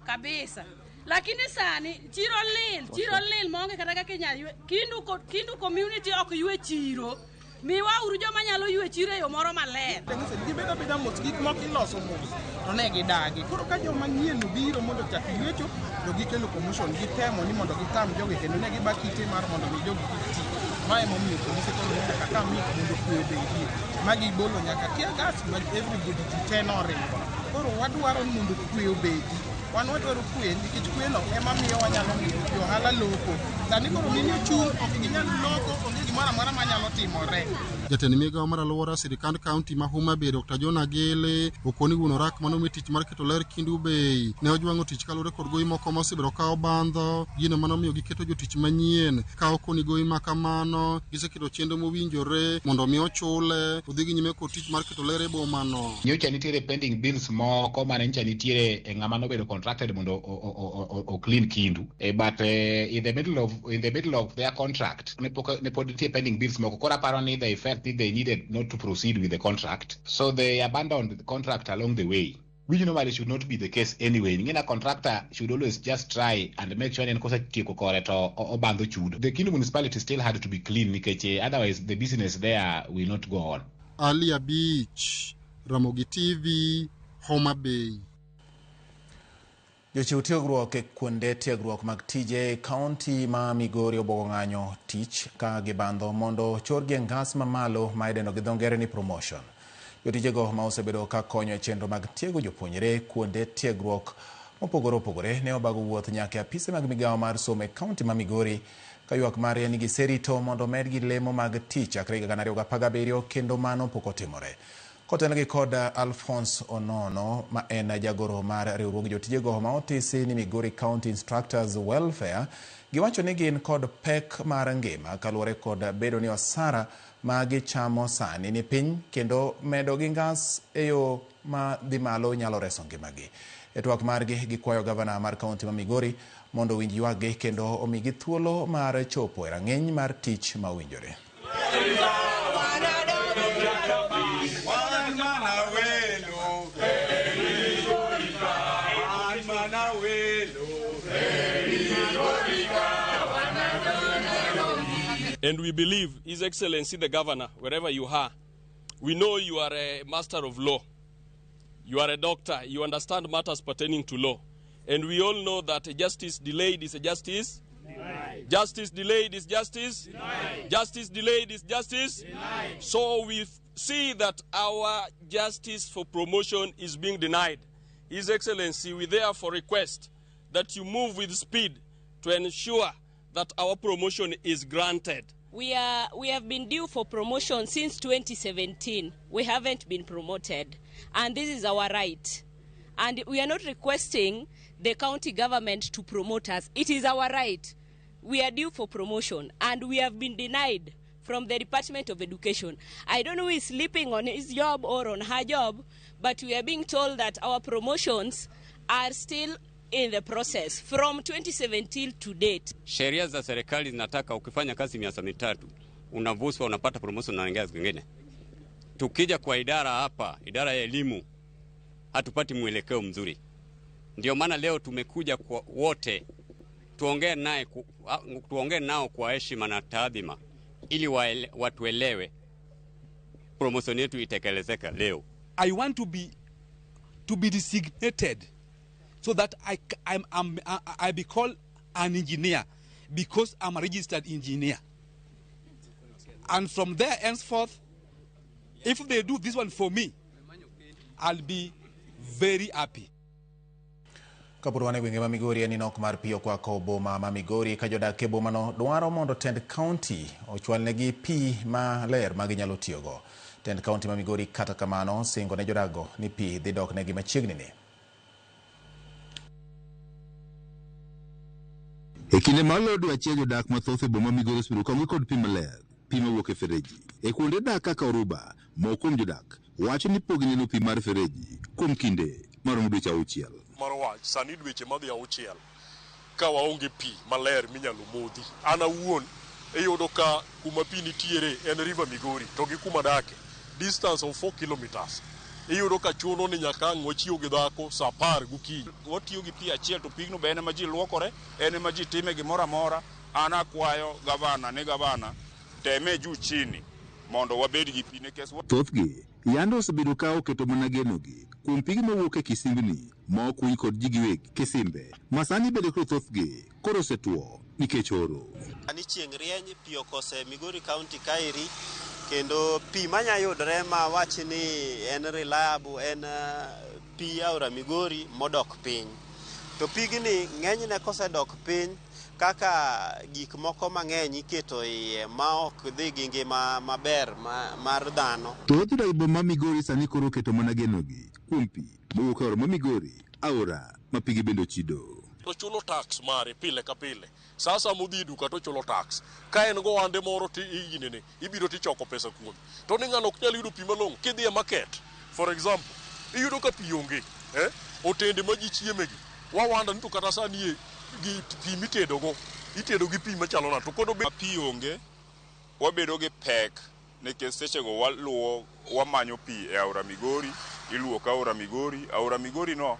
[SPEAKER 23] kabisa. Lakini sani chiro lil maonge kata kaka inyalo ywe. Kindu community ok ywe chiro. Miwa uru joma nyalo ywe chiro e yo moro maler.
[SPEAKER 24] Gibedo abeda mos, gik moko iloso mos to ne gidagi. Koro ka joma nyien obiro mondo ochak ywecho to gikelo commotion, gitemo ni mondo gitam jogi kendo ne giba kite mar mondo mi jogi kik ti. Ma emomiyo polise koro nyaka kam ni mondo kwe obedie. Ma gibolo nyaka tear gas ma everybody ji te noringo. Koro wadwaro ni mondo kwe obedi. Wan wadwaro kwe nikech kweno ema miyo wanyalo miyo johala loko. Sani koro mine ochung' ok ginyal loko, onge gimoro amora manyalo timore.
[SPEAKER 21] Jatend migawo mar alwora sirkand kaunti ma Homa Bay Dr. John Agele okoni wuon orak mane omi tich mar keto ler Kendu Bay ne ojwang'o tich kaluwore kod gowi moko ma osebedo ka obandho, gino mane omiyo giketo jotich manyien ka okoni gowi ma kamano giseketo chenro mowinjore mondo mi ochule odhi gi nyime kod tich mar keto ler e bomano.
[SPEAKER 25] Nyocha nitiere pending bills moko mane nyocha nitiere e ng'ama nobedo contracted mondo o clean Kindu, but in the middle of their contract ne pod nitie pending bills moko. Koro aparo ni they felt they needed not to proceed with the contract, so they abandoned the contract along the way, which normally should not be the case anyway. Ngina contractor should always just try and make sure en kosetieko kore to obandho chudo. The Kindu municipality still had to be clean nikech otherwise the business there will not go on.
[SPEAKER 21] Ali Abich, Ramogi TV, Homa Bay.
[SPEAKER 1] Jochiw tiegruok e kuonde tiegruok mag tije e kaunti ma Migori obuogo ng'anyo tich ka gibandho mondo chorgi e ngas mamalo ma idendo gi dho ngere ni promotion. Jotijego ma osebedo ka konyo e chenro mag tiego jopuonjre kuonde tiegruok mopogore opogore ne obago wuoth nyaka e apise mag migawo mar somo e kaunti ma Migori ka ywak margi en ni giserito mondo omedgi lemo mag tich chakre higa 2017 kendo mano pok otimore. Kotelnegi kod Alphonse Onono ma en jagoro mar riwruog jotijego ma otisi ni Migori County Instructors Welfare, giwacho ni gin kod pek mar ngima kaluwore kod bedo ni osara ma gichamo sani ni piny kendo medo gi ngas e yo ma dhi malo nyalo reso ngimagi. E twak margi gikwayo gavana mar kaunti ma Migori mondo owinj ywakgi kendo omigi thuolo mar chopo e rang'iny mar tich ma owinjore.
[SPEAKER 2] And we believe His Excellency the Governor, wherever you are, we know you are a master of law. You are a doctor. You understand matters pertaining to law. And we all know that justice delayed is a justice. Denied. Justice delayed is justice. Denied. Justice delayed is justice. Denied. So we see that our justice for promotion is being denied. His Excellency, we therefore request that you move with speed to ensure that our promotion is granted.
[SPEAKER 3] We have been due for promotion since 2017. We haven't been promoted. And this is our right. And we are not requesting the county government to promote us. It is our right. We are due for promotion and we have been denied from the Department of Education. I don't know who is sleeping on his job or on her job, but we are being told that our promotions are still in the process from 2017 to date.
[SPEAKER 4] Sheria za serikali zinataka ukifanya kazi miaka mitatu unavuswa, unapata promotion na ngazi nyingine. Tukija kwa idara hapa, idara ya elimu, hatupati mwelekeo mzuri. Ndio maana leo tumekuja kwa wote tuongee nao kwa heshima na taadhima ili watuelewe promotion yetu itekelezeka leo.
[SPEAKER 5] I want to be designated so that I be called an engineer because I'm a registered engineer. And from there henceforth, if they do this one for me, I'll be very happy.
[SPEAKER 1] Kapod wan e gwenge ma Migori en ni nok mar pi okwako boma ma Migori ka jodak e bomano dwaro mondo tend kaunti ochwalnegi pi maler ma ginyalo tiyogo. Tend kaunti ma Migori kata kamano singo ne jodakgo ni pi dhi dok negi machiegni ni.
[SPEAKER 6] E kinde maloyo dwe achiel jodak mathoth e boma Migori osebedo ka kod pi maler, pi mawuok e fereji. E kuonde dak kaka Oruba, moko kuom jodak wacho ni pok gineno pi mar fereji kuom kinde maromo dweche auchiel.
[SPEAKER 14] Mar wach sani dweche madhi auchiel ka waonge pi maler minyalo modhi. An awuon iyudo ka kuma pi nitiere en River Migori to gi kuma dake distance of 4 kilometers. Iyudo ka chuno ni nyaka ang' wachiew gi dhako saa 10 gokinyi.
[SPEAKER 27] Watiyo gi pi achiel to pigno be en ema ji luokore, en ema ji time gimoro amora. An akwayo gavana ni gavana teme juu chini mondo wabed gi pi nikech
[SPEAKER 6] Thothgi yande osebedo ka oketo mana genogi kuom pige mawuok e kisimbni ma okuny kod ji giwegi kisimbe ma sani bende koro thothgi koro osetuo nikech oro.
[SPEAKER 28] Sani chieng' rieny, pi okose Migori County kaeri, kendo pi manya yudore ma wach ni en reliable en pi aora Migori modok piny. To pigni ng'enyne kosedok piny kaka gik moko mang'eny iketo iye ma ok dhi gi ngima maber mar dhano.
[SPEAKER 6] Thoth jodak e boma ma Migori sani koro oketo mana genogi kuom pi mowuok e aora ma Migori, aora ma pige bende ochido.
[SPEAKER 14] To chulo tax mare pile ka pile. Sasa modhi e duka to chulo tax. Ka en go ohande moro to iginene, ibiro tichoko pesa kuome. To ni ng'ano ok nyal yudo pi malong'o. Kidhi e market, for example, iyudo ka pi onge. Otende ma ji chiemegi. Wawanda ni to kata sani e gi pi mitedogo, itedo gi pi machalo nade. To kod obed
[SPEAKER 27] pi onge, wabedo gi pek nikech sechego waluwo wamanyo pi e aora Migori, iluoko aora Migori, aora Migori no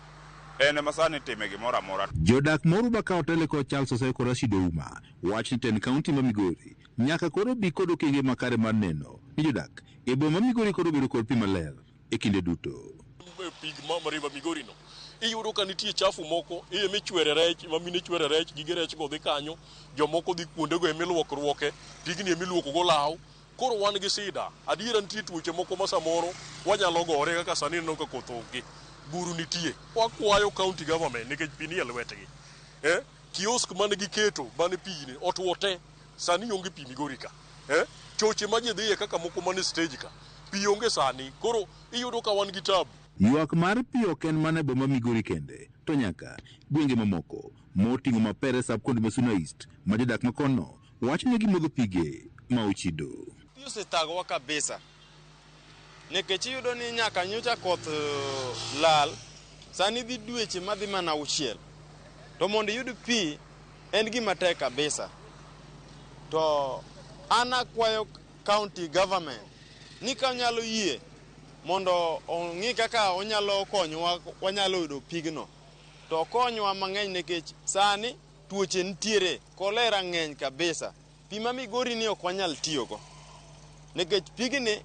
[SPEAKER 27] en ema sani itime gimoro amora.
[SPEAKER 6] Jodak ma Oruba ka otele kod Charles Osayo kod Rashid Ouma wach ni tend kaunti ma Migori nyaka koro bi kod okenge makare mar neno ni jodak e boma ma Migori koro bedo kod pi maler e kinde duto.
[SPEAKER 14] Pi ma River Migori no. Iyudo ka nitie chafu moko iye michwere rech, ma mine chwere rech, gige rech go dhi kanyo, jomoko dhi kuondego emiluokruoke, pigni emiluokogo law. Koro wan gi sida. Adiera nitie tuoche moko ma samoro wanyalo gore kaka sani ineno ka koth onge. Buru nitie. Wakwayo county government nikech pi nie lwetgi. Kiosk mane giketo mane pi ni otwo te. Sani onge pi Migori ka. Choche ma ji dhiye kaka moko mane stage ka. Pi onge sani. Koro iyudo ka wan gi tabu.
[SPEAKER 6] Ywak mar pi ok en mana e boma Migori kende, to nyaka gwenge mamoko moting'o Mapere sub-county ma Suna East ma jodak ma kono wacho ni gimodho pige ma ochido.
[SPEAKER 7] Pi osethagowa kabisa nikech iyudo ni nyaka nyocha koth lal, sani dhi dweche madhi mana 6 to mondo iyud pi en gima tek kabisa. To an akwayo county government ni ka onyalo yie mondo ong'i kaka onyalo konyowa, wanyalo yudo pigno to okonywa mang'eny nikech sani tuoche nitiere, kolera ng'eny kabisa. Pi ma Migori ni ok wanyal tiyogo nikech pigni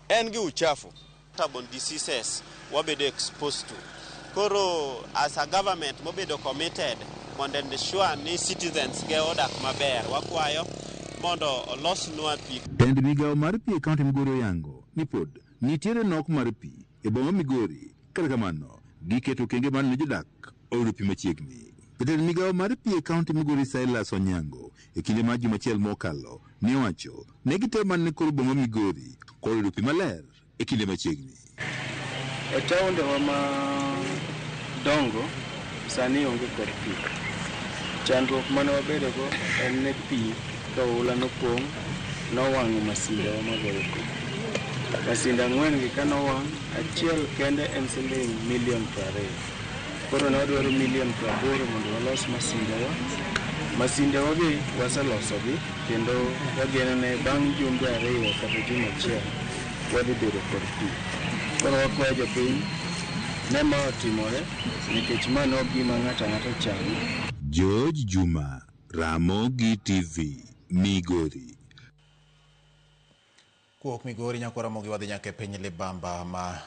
[SPEAKER 7] en gi uchafu.
[SPEAKER 28] Waterborne diseases wabedo exposed to. Koro as a government mobedo committed mondo ensure ni citizens ge odak maber, wakwayo mondo olosnwa pi.
[SPEAKER 6] Tend migawo mar pi e kaunti Migori oyango ni pod nitiere nok mar pi e boma Migori. Kata kamano, giketo okenge mar ne jodak oyudo pi machiegni. Jatend migawo mar pi e kaunti Migori Silas Onyango e kinde mar juma achiel mokalo ne owacho ne gitemo mana ne koro boma Migori kod yudo pi maler e kinde machiegni.
[SPEAKER 8] E taondewa madongo sani onge kod pi. Chandruok mane wabedogo en ni pi ka oula nopong' nowang'o masindewa magoyo pi. Masinde 4 gi ka nowang', achiel kende en siling milion 20. Koro ne wadwaro milion 80 mondo walos masindewa. Masindewa gi waselosogi kendo wageno ne bang' jumbe 2 kata juma 1 wadhi bedo kod pi. Koro wakwayo jopiny ne ma otimore nikech ma ne ok gima ng'ato ang'ata chano.
[SPEAKER 6] George Juma, Ramogi TV, Migori.
[SPEAKER 1] Kuok Migori nyakwa Ramogi wadhi nyaka e piny Libamba ma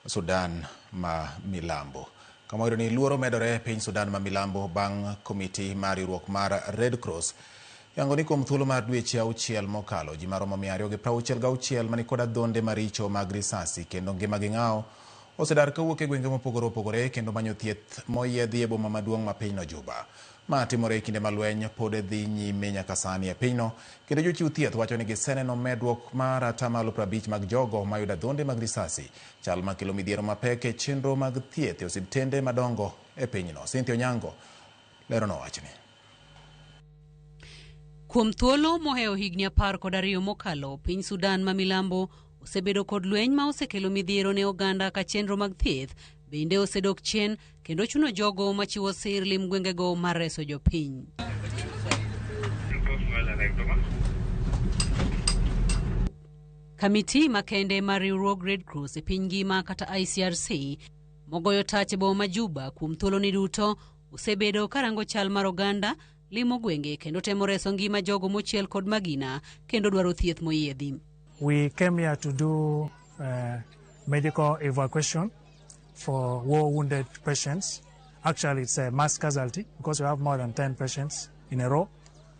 [SPEAKER 1] Sudan ma Milambo. Kama wayudo ni luoro medore e piny Sudan ma Milambo bang' komiti mar riwruok mar Red Cross yango ni kuom thuolo mar dweche 6 mokalo ji maromo 266 mani kod adhonde maricho mag risasi kendo ngima gi ng'awo osedar kawuok e gwenge mopogore opogore kendo manyo thieth moyiedhi e boma maduong' ma pinyno Juba. Ma timore e kinde ma lweny pod dhi nyime nyaka sani e pinyno kendo jochiw thieth wacho ni giseneno medruok mar 50% mag jogo mayudo adhonde mag risasi, chal makelo midhiero mapek e chenro mag thieth e osiptende madongo e pinyno. Cynthia Onyango lero wachni.
[SPEAKER 9] Kuom thuolo mohewo higni 12 mokalo, piny Sudan ma Milambo osebedo kod lweny ma osekelo midhiero ne oganda ka chenro mag thieth bende osedok chien kendo chuno jogo machiwo sir lim gwengego mar reso jopiny. Kamiti makende mar riwruog Red Cross e piny ngima kata ICRC mogoyo tach e boma ma Juba kuom thuoloni duto osebedo karango chal mar oganda, limo gwenge kendo temo reso ngima jogo mochiel kod magina kendo dwaro thieth moyiedhi.
[SPEAKER 10] We came here to do medical evacuation for war wounded patients. Actually, it's a mass casualty because we have more than 10 patients in a row,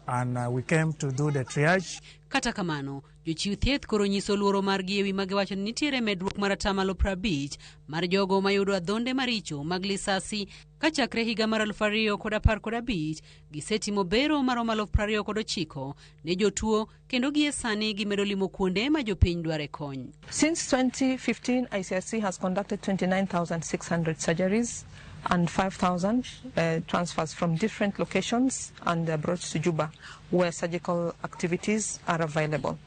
[SPEAKER 10] and we came to do the triage.
[SPEAKER 9] Kata kamano, jochiw thieth koro nyiso luoro margi ewi magiwacho ni nitiere medruok mar 50% mar jogo mayudo adhonde maricho mag lisasi kachakre higa mar 2015 gisetimo bero maromo 29,000 ne jotuo kendo gie sani gimedo limo kuonde ma jopiny dware kony.
[SPEAKER 11] Since 2015, ICRC has conducted 29,600 surgeries and 5,000 transfers from different locations and brought to Juba, where surgical activities are available.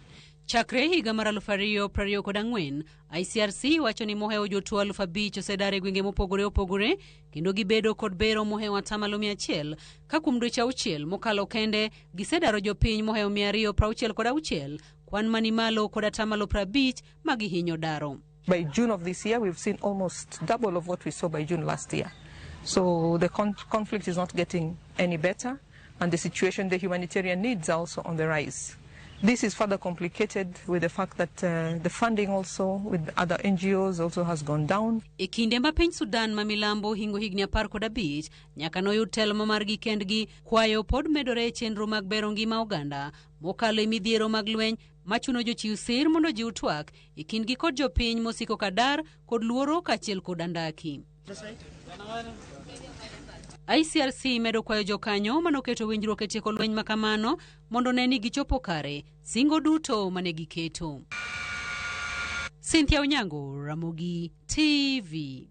[SPEAKER 9] Chakre higa mar 2024, ICRC wacho ni mohewo jotuo 5,000 osedar e gwenge mopogore opogore kendo gibedo kod bero mohewo 100% ka kuom dweche 6 mokalo kende gisedaro jopiny mohewo 266, kwan mani malo kod 50% magihinyo daro.
[SPEAKER 11] By June of this year, we've seen almost double of what we saw by June last year. So the conflict is not getting any better, and the situation, the humanitarian needs are also on the rise. This is further complicated with the fact that the funding also with other NGOs also has gone down.
[SPEAKER 9] E kinde ma piny Sudan ma milambo hingo higni 15 nyaka noyud telo ma margi kendgi, kwayo pod medore e chenro mag bero ngima oganda mokalo e midhiero mag lweny machuno jochiw sir mondo jiw twak e kindgi kod jopiny mosiko kadar kod luoro kaachiel kod andaki. ICRC medo kwayo jokanyo manoketo winjruok e tieko lweny makamano mondo ne ni gichopo kare singo duto mane giketo. Cynthia Onyango, Ramogi TV.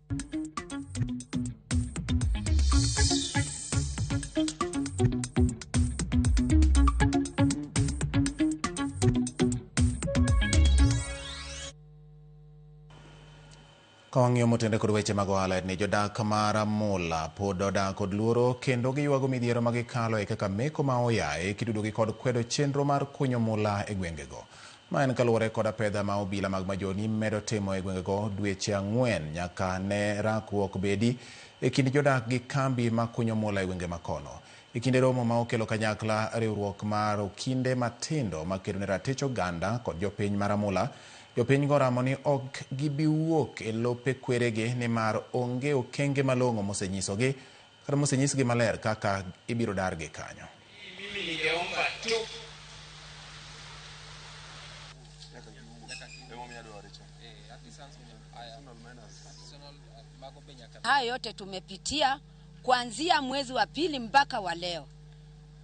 [SPEAKER 1] Ka wang'iyo motende kod weche mag ohala ni jodak mar Mula pod odak kod luoro kendo giywago midhiero ma gikalo e kaka meko ma oyaye kitudogi kod kwedo chenro mar kunyo mula e gwengego. Ma en kaluwore kod apedha ma obila mag Majoni medo timo e gwengego dweche 4 nyaka ne rakruok bedi e kind jodak gi kambi ma kunyo mula e gwenge makono. E kinde romo ma okelo kanyakla riwruok mar okinde matindo makedo ne ratich oganda kod jopiny mar Amula, jopiny go ramo ni ok gibi wuok e lope kweregi nimar onge okenge malong'o mosenyisogi kata mosenyisgi maler kaka ibiro dargi kanyo.
[SPEAKER 12] Mimi ningeomba tu
[SPEAKER 15] hayo yote tumepitia kuanzia mwezi wa pili mpaka wa leo.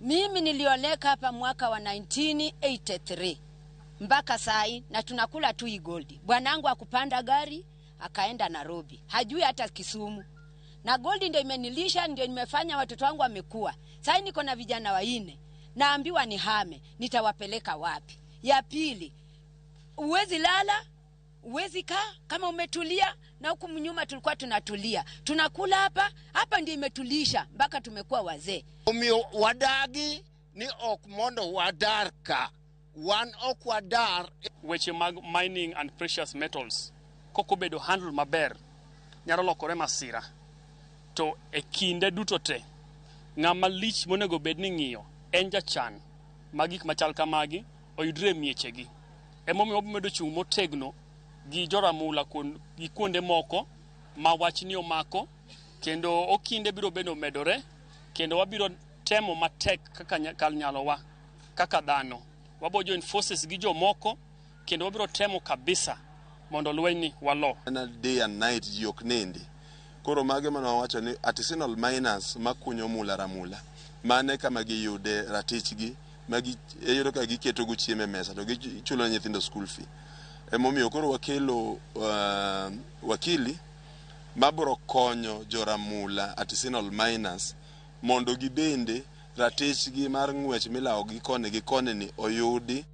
[SPEAKER 15] Mimi nilioleka hapa mwaka wa 1983 mpaka sai, na tunakula tu goldi. Bwanangu akupanda gari akaenda Nairobi, hajui hata Kisumu. Na goldi ndio imenilisha, ndio nimefanya watoto wangu wamekua. Sai niko na vijana 4, naambiwa nihame, nitawapeleka wapi? Ya pili, uwezi lala, uwezi kaa kama umetulia, na huku nyuma tulikuwa tunatulia. Tunakula hapa, hapa ndio imetulisha mpaka tumekuwa wazee.
[SPEAKER 16] Omiyo wadagi ni ok mondo wadar ka. Wan ok wadar.
[SPEAKER 17] Weche mag mining and precious metals kokobedo handle maber nyalo lokore masira. To e kinde duto te ng'ama lich monego bed ni ng'iyo en jachan ma gik machal kamagi oyudre e miechegi. Emomiyo wabimedo chung' motegno gi joramula gi kuonde moko ma wachni omako, kendo okinde biro bedo medore, kendo wabiro temo matek kaka kar nyalowa kaka dhano. Wabo join forces gi jomoko, kendo wabiro temo kabisa mondo lweny ni walo.
[SPEAKER 18] Day and night ji ok nindi. Koro mage mane wawacho ni artisanal miners makunyo mula ramula, mane kama giyude ratichgi, ma iyudo ka giketo go chiemo e mesa to gichulo nyithindo school fee. Emomiyo koro wakelo wakili mabiro konyo joramula artisanal miners mondo gibende ratichgi mar ng'wech milawo gi koni gi koni ni oyudi.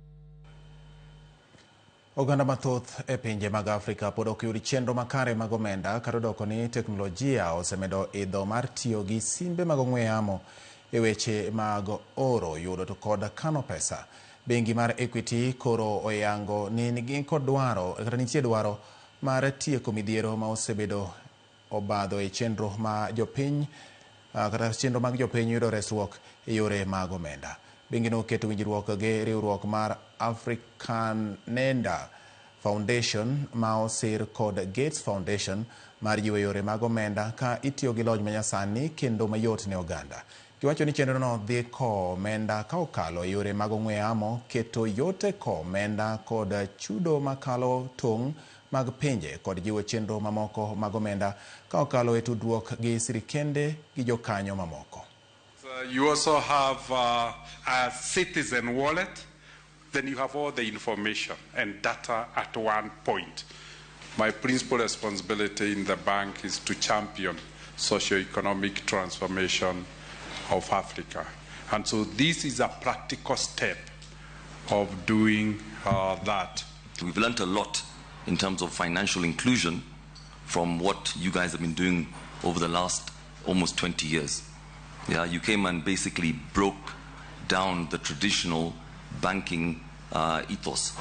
[SPEAKER 1] Oganda mathoth e pinje mag Afrika pod ok yud chenro makare mag omenda kata odoko ni teknolojia osemedo idho mar tiyo gi simbe mag ong'we yamo e weche mag oro, yudo to kod kano pesa. Bengi mar Equity koro oyango ni nigi kod dwaro kata nitie dwaro mar tieko midhiero ma osebedo obadho e chenro ma jopiny kata chenro mag jopiny yudo resruok e yore mag omenda. Bengi no oketo winjruok gi riwruok mar Africanenda Foundation ma osir kod Gates Foundation mar jiwo yore mag omenda ka itiyo gi lony manyasani kendo mayot ne oganda. Giwacho ni chenrono dhi kowo omenda ka okalo e yore mag ong'we yamo, keto yot e kowo omenda kod chudo makalo tong' mag pinje kod jiwo chenro mamoko mag omenda ka okalo e tudruok gi sirikende gi jokanyo mamoko.
[SPEAKER 19] You also have a citizen wallet. Then you have all the information and data at one point. My principal responsibility in the bank is to champion socio-economic transformation of Africa. And so this is a practical step of doing that.
[SPEAKER 20] We've learned a lot in terms of financial inclusion from what you guys have been doing over the last almost 20 years. Yeah, you came and basically broke down the traditional banking ethos.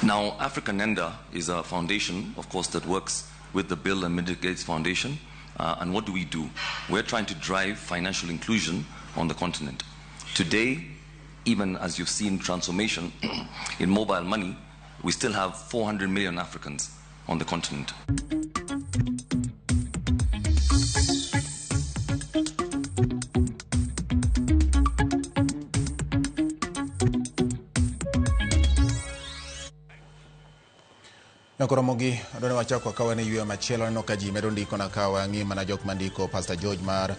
[SPEAKER 20] Now, AfricaNenda is a foundation, of course, that works with the Bill and Melinda Gates Foundation. And what do? We're trying to drive financial inclusion on the continent. Today, Even as you've seen transformation in mobile money, we still have 400 million Africans on the continent.
[SPEAKER 1] Nyakoromogi adwani wachako akawa ne yweyo machielo aneno ka ji medo ndiko na ka wang'i mana jok mandiko Pastor George mar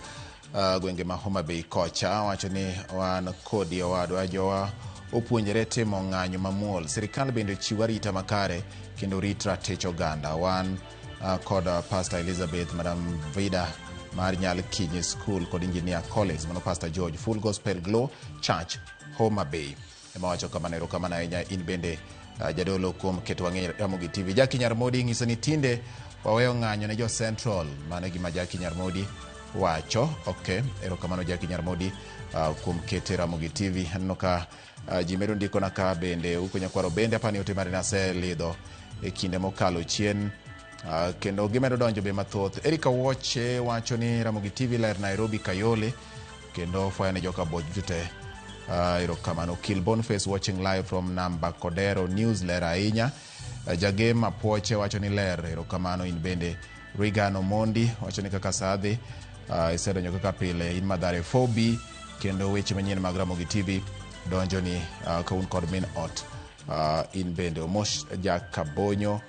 [SPEAKER 1] gwenge ma Homa Bay kocha wacho ni wan kodi owadwa jowa opuonjre timo ng'anyo mamuol. Sirikal bende ochiw arita makare kendo rit ratich oganda. Wan kod Pastor Elizabeth Madam Vida mar Nyal Kinyi School kod Engineer College mano Pastor George Full Gospel Glow Church Homa Bay ema wacho kamano. Erokamano ahinya in bende jadolo kuom keto wang'e Ramogi TV. Jackie Nyarmodi nyiso ni tinde waweyo ng'anyo ne jo Central. Mano e gima Jackie Nyarmodi wacho. Ok, erokamano Jackie Nyarmodi kuom kete Ramogi TV. Aneno ka ji medo ndikona ka bende uko nyakwaro bende apani ote mare naselidho e kinde mokalo chien. Kendo gimedo donjo be mathoth. Erika Woche wacho ni Ramogi TV ler Nairobi Kayole kendo fwaya ne joka Boch duto te. Erokamano. Kil Boniface watching live from Namba Kodero News ler ahinya. Jagem Apuoche wacho ni ler. Erokamano in bende. Regan Omondi wacho ni kaka sadhi isedonjo kaka pile in Mathare 4B kendo weche manyien mag Ramogi TV donjo ni ka un kod min ot in bende. Omosh Jakabonyo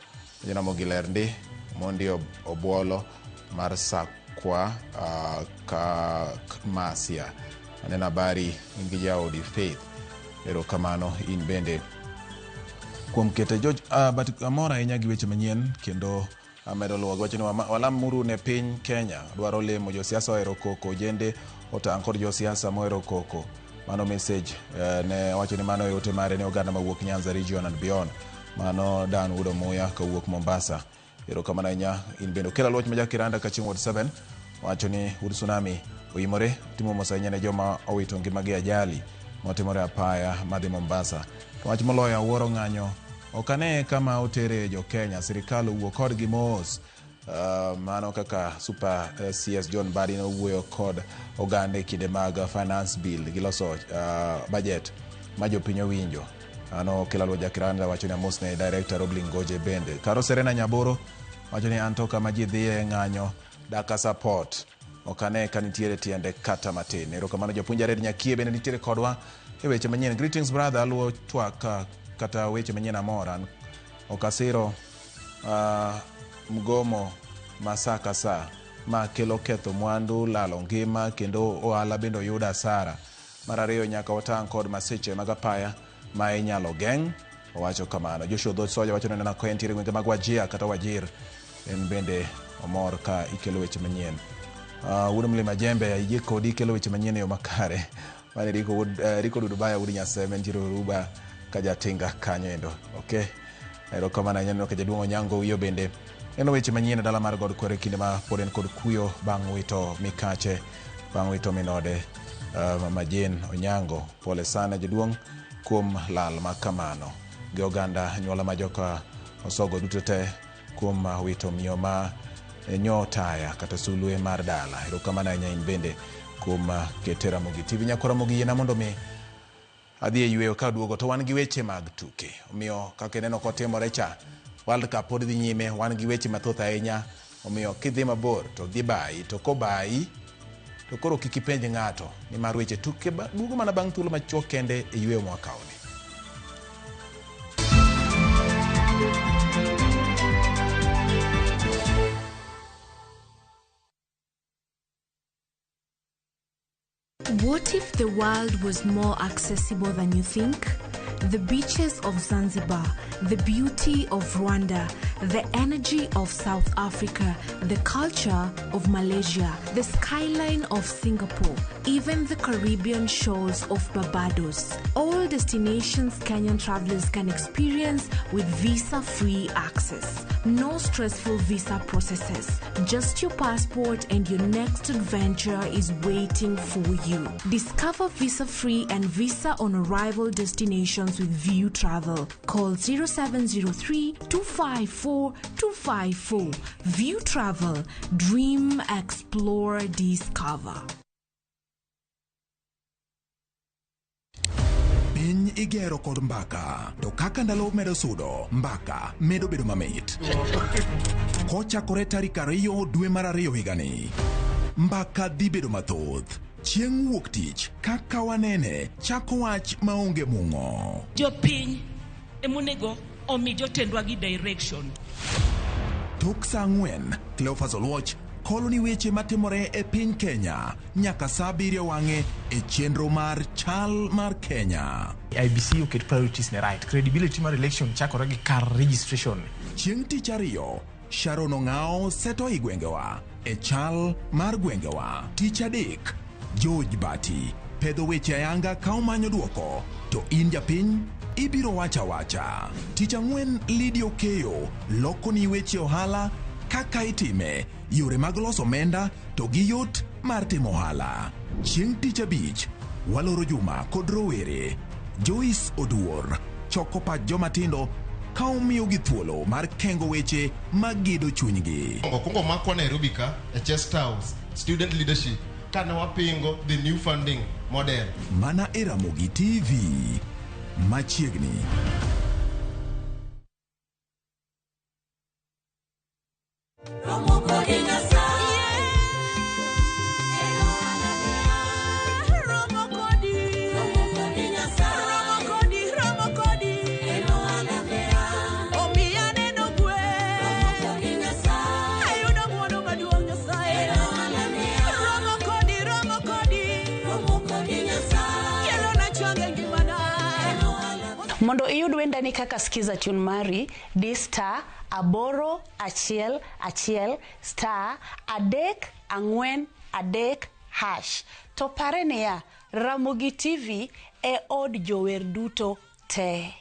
[SPEAKER 1] Ramogi ler ndi Mondi Obuolo mar Sakwa ka Masia. Aneno habari in gi jaodi Faith. Erokamano in bende kuom kete George. But amor ahinya gi weche manyien kendo amedo luwo wacho ni walamuru ne piny Kenya dwaro lemo josiasa ohero koko ojende otang' kod josiasa mohero koko. Mano message ne wacho ni mano e ote mare ne oganda mawuok Nyanza region and beyond. Mano Dan Wuod Omuya kawuok Mombasa. Erokamano ahinya in bende. Okelo Aluoch ma Jakiranda Kaching Ward 7 wacho ni Wuod Tsunami oimore timo mos ahinya ne joma owito ngimagi e ajali motimore apaya madhi Mombasa. To wach moloyo awuoro ng'anyo ok ane kama otere jo Kenya, sirikal owuo kodgi mos. Mano kaka Super CS John Mbadi nowuoyo kod oganda e kinde mag finance bill giloso budget ma jopiny owinjo. Ano Okelo Aluoch Jakiranda wacho ni amos ne director Roblin Goje bende. Karo Serena Nyaboro wacho ni anto kama ji dhiye ng'anyo daka support. Ok ane ka nitiere tiende kata matin. Erokamano japuonj Jared Nyakie bende nitiere kodwa e weche manyien. Greetings brother, aluwo twak kata weche manyien amor. An ok asiro mgomo ma sa ka sa ma kelo ketho mwandu, lalo ngima kendo ohala bende oyud asara. Mar ariyo nyaka watang' kod masiche mag apaya ma inyalo geng'. Owacho kamano. Joshua Dhoch Soja wacho ni neno ka entiere gwenge mag Wajir kata Wajir. En bende omor ka ikelo weche manyien. Wuod Mlima Jembe ayie kodi ikelo weche manyien e yo makare. Mane Riko wuod Riko Dudubaya wuod Nyaseme nitiere Oruba ka jatinga kanyo endo. Okay. Erokamano ahinya neno ka jaduong' Onyango Wiyo bende neno weche manyien e dala mar God Kwere kinde ma pod en kod kuyo bang' wito mikache, bang' wito minode Mama Jane Onyango. Pole sana jaduong' kuom lal ma kamano. Gi oganda anyuola ma joka Osogo duto te kuom wito miyo ma nyo taya kata sulwe mar dala. Erokamano ahinya in bende kuom kete Ramogi TV. Nyako Ramogi yiena mondo mi adhi e yweyo ka duogo to wan gi weche mag tuke. Omiyo kaka ineno kotimore cha, World Cup pod dhi nyime, wan gi weche mathoth ahinya. Omiyo kidhi mabor to dhi bayi, to kobayi to koro kik ipenj ng'ato nimar weche tuke duogo mana bang' thuolo machuok kende e yweyo mwakawoni.
[SPEAKER 2] What if the world was more accessible than you think? The beaches of Zanzibar, the beauty of Rwanda, the energy of South Africa, the culture of Malaysia, the skyline of Singapore, even the Caribbean shores of Barbados. All destinations Kenyan travelers can experience with visa-free access. No stressful visa processes. Just your passport and your next adventure is waiting for you. Discover visa-free and visa on arrival destinations with View Travel. Call 0703 254 254. View Travel. Dream, explore, discover.
[SPEAKER 3] Piny igero kod mbaka, to kaka ndalo medo sudo, mbaka medo bedo mamit. Kochakore tarik 2 dwe mar 2 higani, mbaka dhi bedo mathoth. Chieng' wuok tich, kaka wanene, chako wach maonge mung'o.
[SPEAKER 13] Jopiny emonego omi jotendwa gi direction.
[SPEAKER 3] Tok saa 4, Cleophas Oluoch kolo ni weche matimore e piny Kenya nyaka saa 7 wang'e e chenro mar Chal mar Kenya.
[SPEAKER 21] IBC oket priorities ne right. Credibility mar election chakore gi kar registration.
[SPEAKER 3] Chieng' tich ariyo, Sharon Ong'ao seto i gwengewa e chal mar gwengewa. Tich adek, George Bati pedho weche ayanga ka omanyo duoko, to in japiny ibiro wacha wacha. Tich ang'wen, Lydia Okeyo loko ni weche ohala kaka itime, yore mag loso omenda to gi yot mar timo ohala. Chieng' tich abich, waloro juma kod rowere. Joyce Oduor choko pach joma tindo ka omiyogi thuolo mar kengo weche magedo chunygi.
[SPEAKER 22] Okwongo makwa Nairobi ka e Chest House student leadership kane wapingo the new funding model.
[SPEAKER 3] Mana e Ramogi TV machiegni.
[SPEAKER 23] Mondo iyud wendani kaka skiza tune mari, di star 8 1 1 star 3 4 3 hash. To pare niya, Ramogi TV e od jower duto te.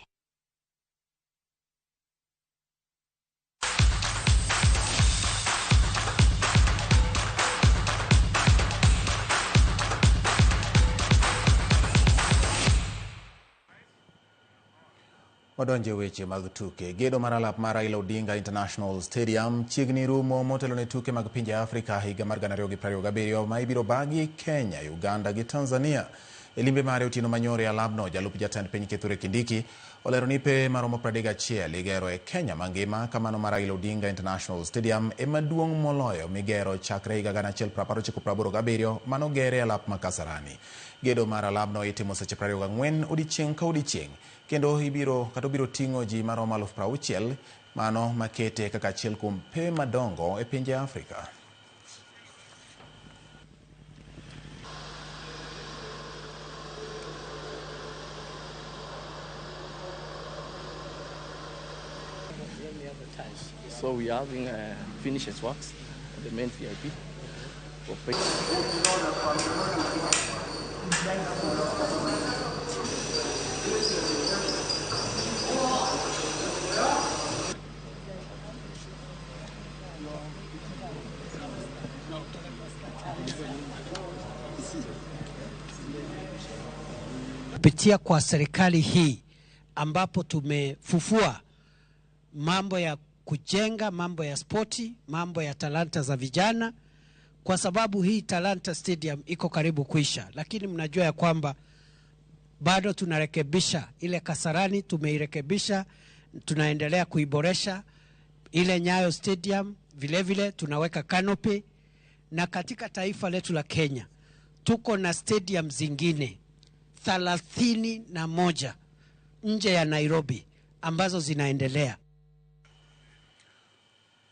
[SPEAKER 1] Wadonje weche mag tuke. Gedo mar alap mar Raila Odinga International Stadium chiegni rumo motelo ne tuke mag pinje Afrika higa mar 2027 ma ibiro bagi Kenya, Uganda gi Tanzania. E limbe mare otieno manyoro e alabno, jalup jatend piny Kithure Kindiki olero ni pe maromo 31 igero e Kenya mangima, kamano mar Raila Odinga International Stadium ema duong' moloyo migero chakre higa 1987 manogere e alap ma Kasarani. Gedo mar alabno itimo seche 24 odiechieng' ka odiechieng', kendo ibiro kata obiro ting'o ji maromo 60,000, mano makete kaka achiel kuom pe madongo e pinje Afrika.
[SPEAKER 24] So we are having finishes works, the main VIP.
[SPEAKER 25] Kupitia kwa serikali hii ambapo tumefufua mambo ya kujenga, mambo ya spoti, mambo ya talanta za vijana, kwa sababu hii Talanta Stadium iko karibu kuisha, lakini mnajua ya kwamba bado tunarekebisha ile Kasarani, tumeirekebisha, tunaendelea kuiboresha ile Nyayo Stadium, vile vile tunaweka canopy. Na katika taifa letu la Kenya tuko na stadium zingine 31 nje ya Nairobi ambazo zinaendelea.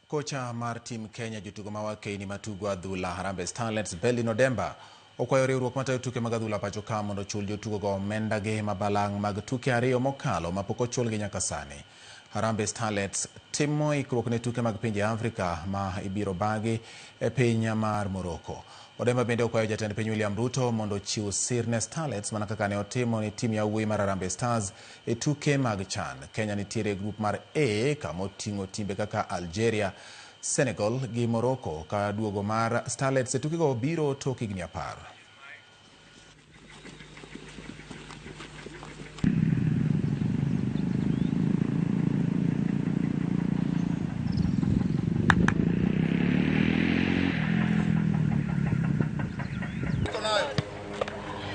[SPEAKER 1] Kocha mar team Kenya jotugo ma wakeini matugo adhula Harambee Starlets Berlin Odemba okwayo riwruok matayo tuke mag adhula pacho ka mondo ochul jotugo go omenda gi mabalang' mag tuke ariyo mokalo mapok ochulgi nyaka sani. Harambee Starlets timo ikruok ne tuke mag pinje Afrika ma ibiro bagi e piny mar Morocco. Odemba bende okwayo jatend piny William Ruto mondo ochiw sir ne Starlets mana kaka ne otimo ne tim ya wuoyi mar Harambee Stars e tuke mag CHAN. Kenya nitiere e grup mar A kama oting'o timbe kaka Algeria, Senegal gi Morocco, ka duogo mar Starlets e tukego biro tok higni 10.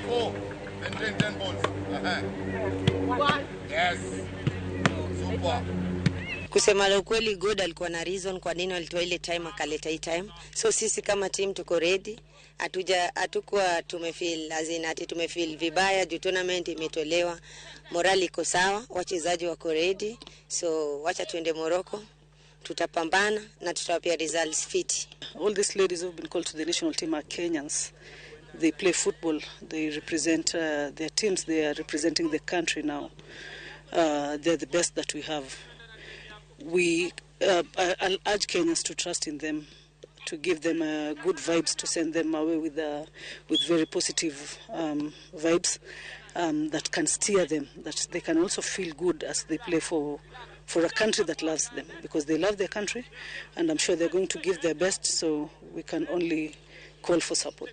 [SPEAKER 22] 4 and 10 balls.
[SPEAKER 4] Kusema la ukweli, God alikuwa na reason kwa nini alitoa ile time akaleta hii time. So sisi kama team tuko ready, hatukuwa tumefeel as in ati tumefeel vibaya juu tournament imetolewa. Morali iko sawa, wachezaji wako ready. So wacha tuende Morocco, tutapambana na tutawapia results fit.
[SPEAKER 5] All these ladies who've been called to the national team are Kenyans. They play football, they represent their teams, they are representing the country now. They're the best that we have. I'll urge Kenyans to trust in them, to give them good vibes, to send them away with very positive vibes that can steer them, that they can also feel good as they play for a country that loves them, because they love their country, and I'm sure they're going to give their best, so we can only call for support.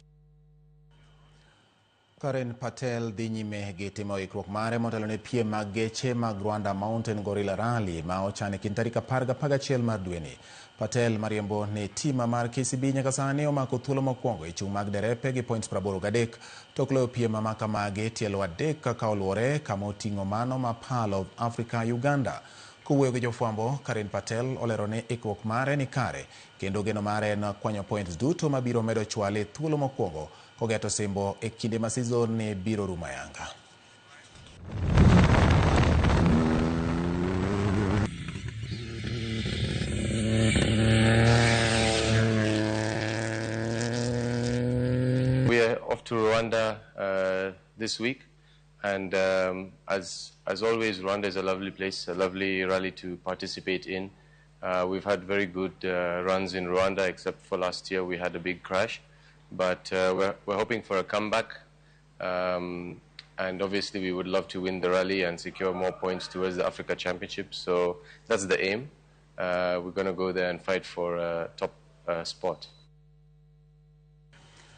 [SPEAKER 1] Karen Patel dhi nyime gi timo ikruok mare motelo ne piem mag geche mag Rwanda Mountain Gorilla Rally ma ochan e kind tarik 11 mar dweni. Patel mariembo ne tima mar KCB nyaka sani omako thuolo mokwongo e chung' mag derepe gi points 83 tok loyo piem ma kamagi tielo 3 kaka oluwore kama oting'o mano ma Pearl of Africa Uganda. Kowuoyo gi jofwambo, Karen Patel olero ni ikruok mare ni kare kendo geno mare en kwanyo points duto mabiro medo chwale thuolo mokwongo kogeto simbo e kinde ma season ni biro rumo ayanga.
[SPEAKER 7] We are off to Rwanda this week, and as always, Rwanda is a lovely place, a lovely rally to participate in. We've had very good runs in Rwanda, except for last year we had a big crash. But we're hoping for a comeback, and obviously we would love to win the rally and secure more points towards the Africa Championship. So that's the aim. We're going to go there and fight for a top spot.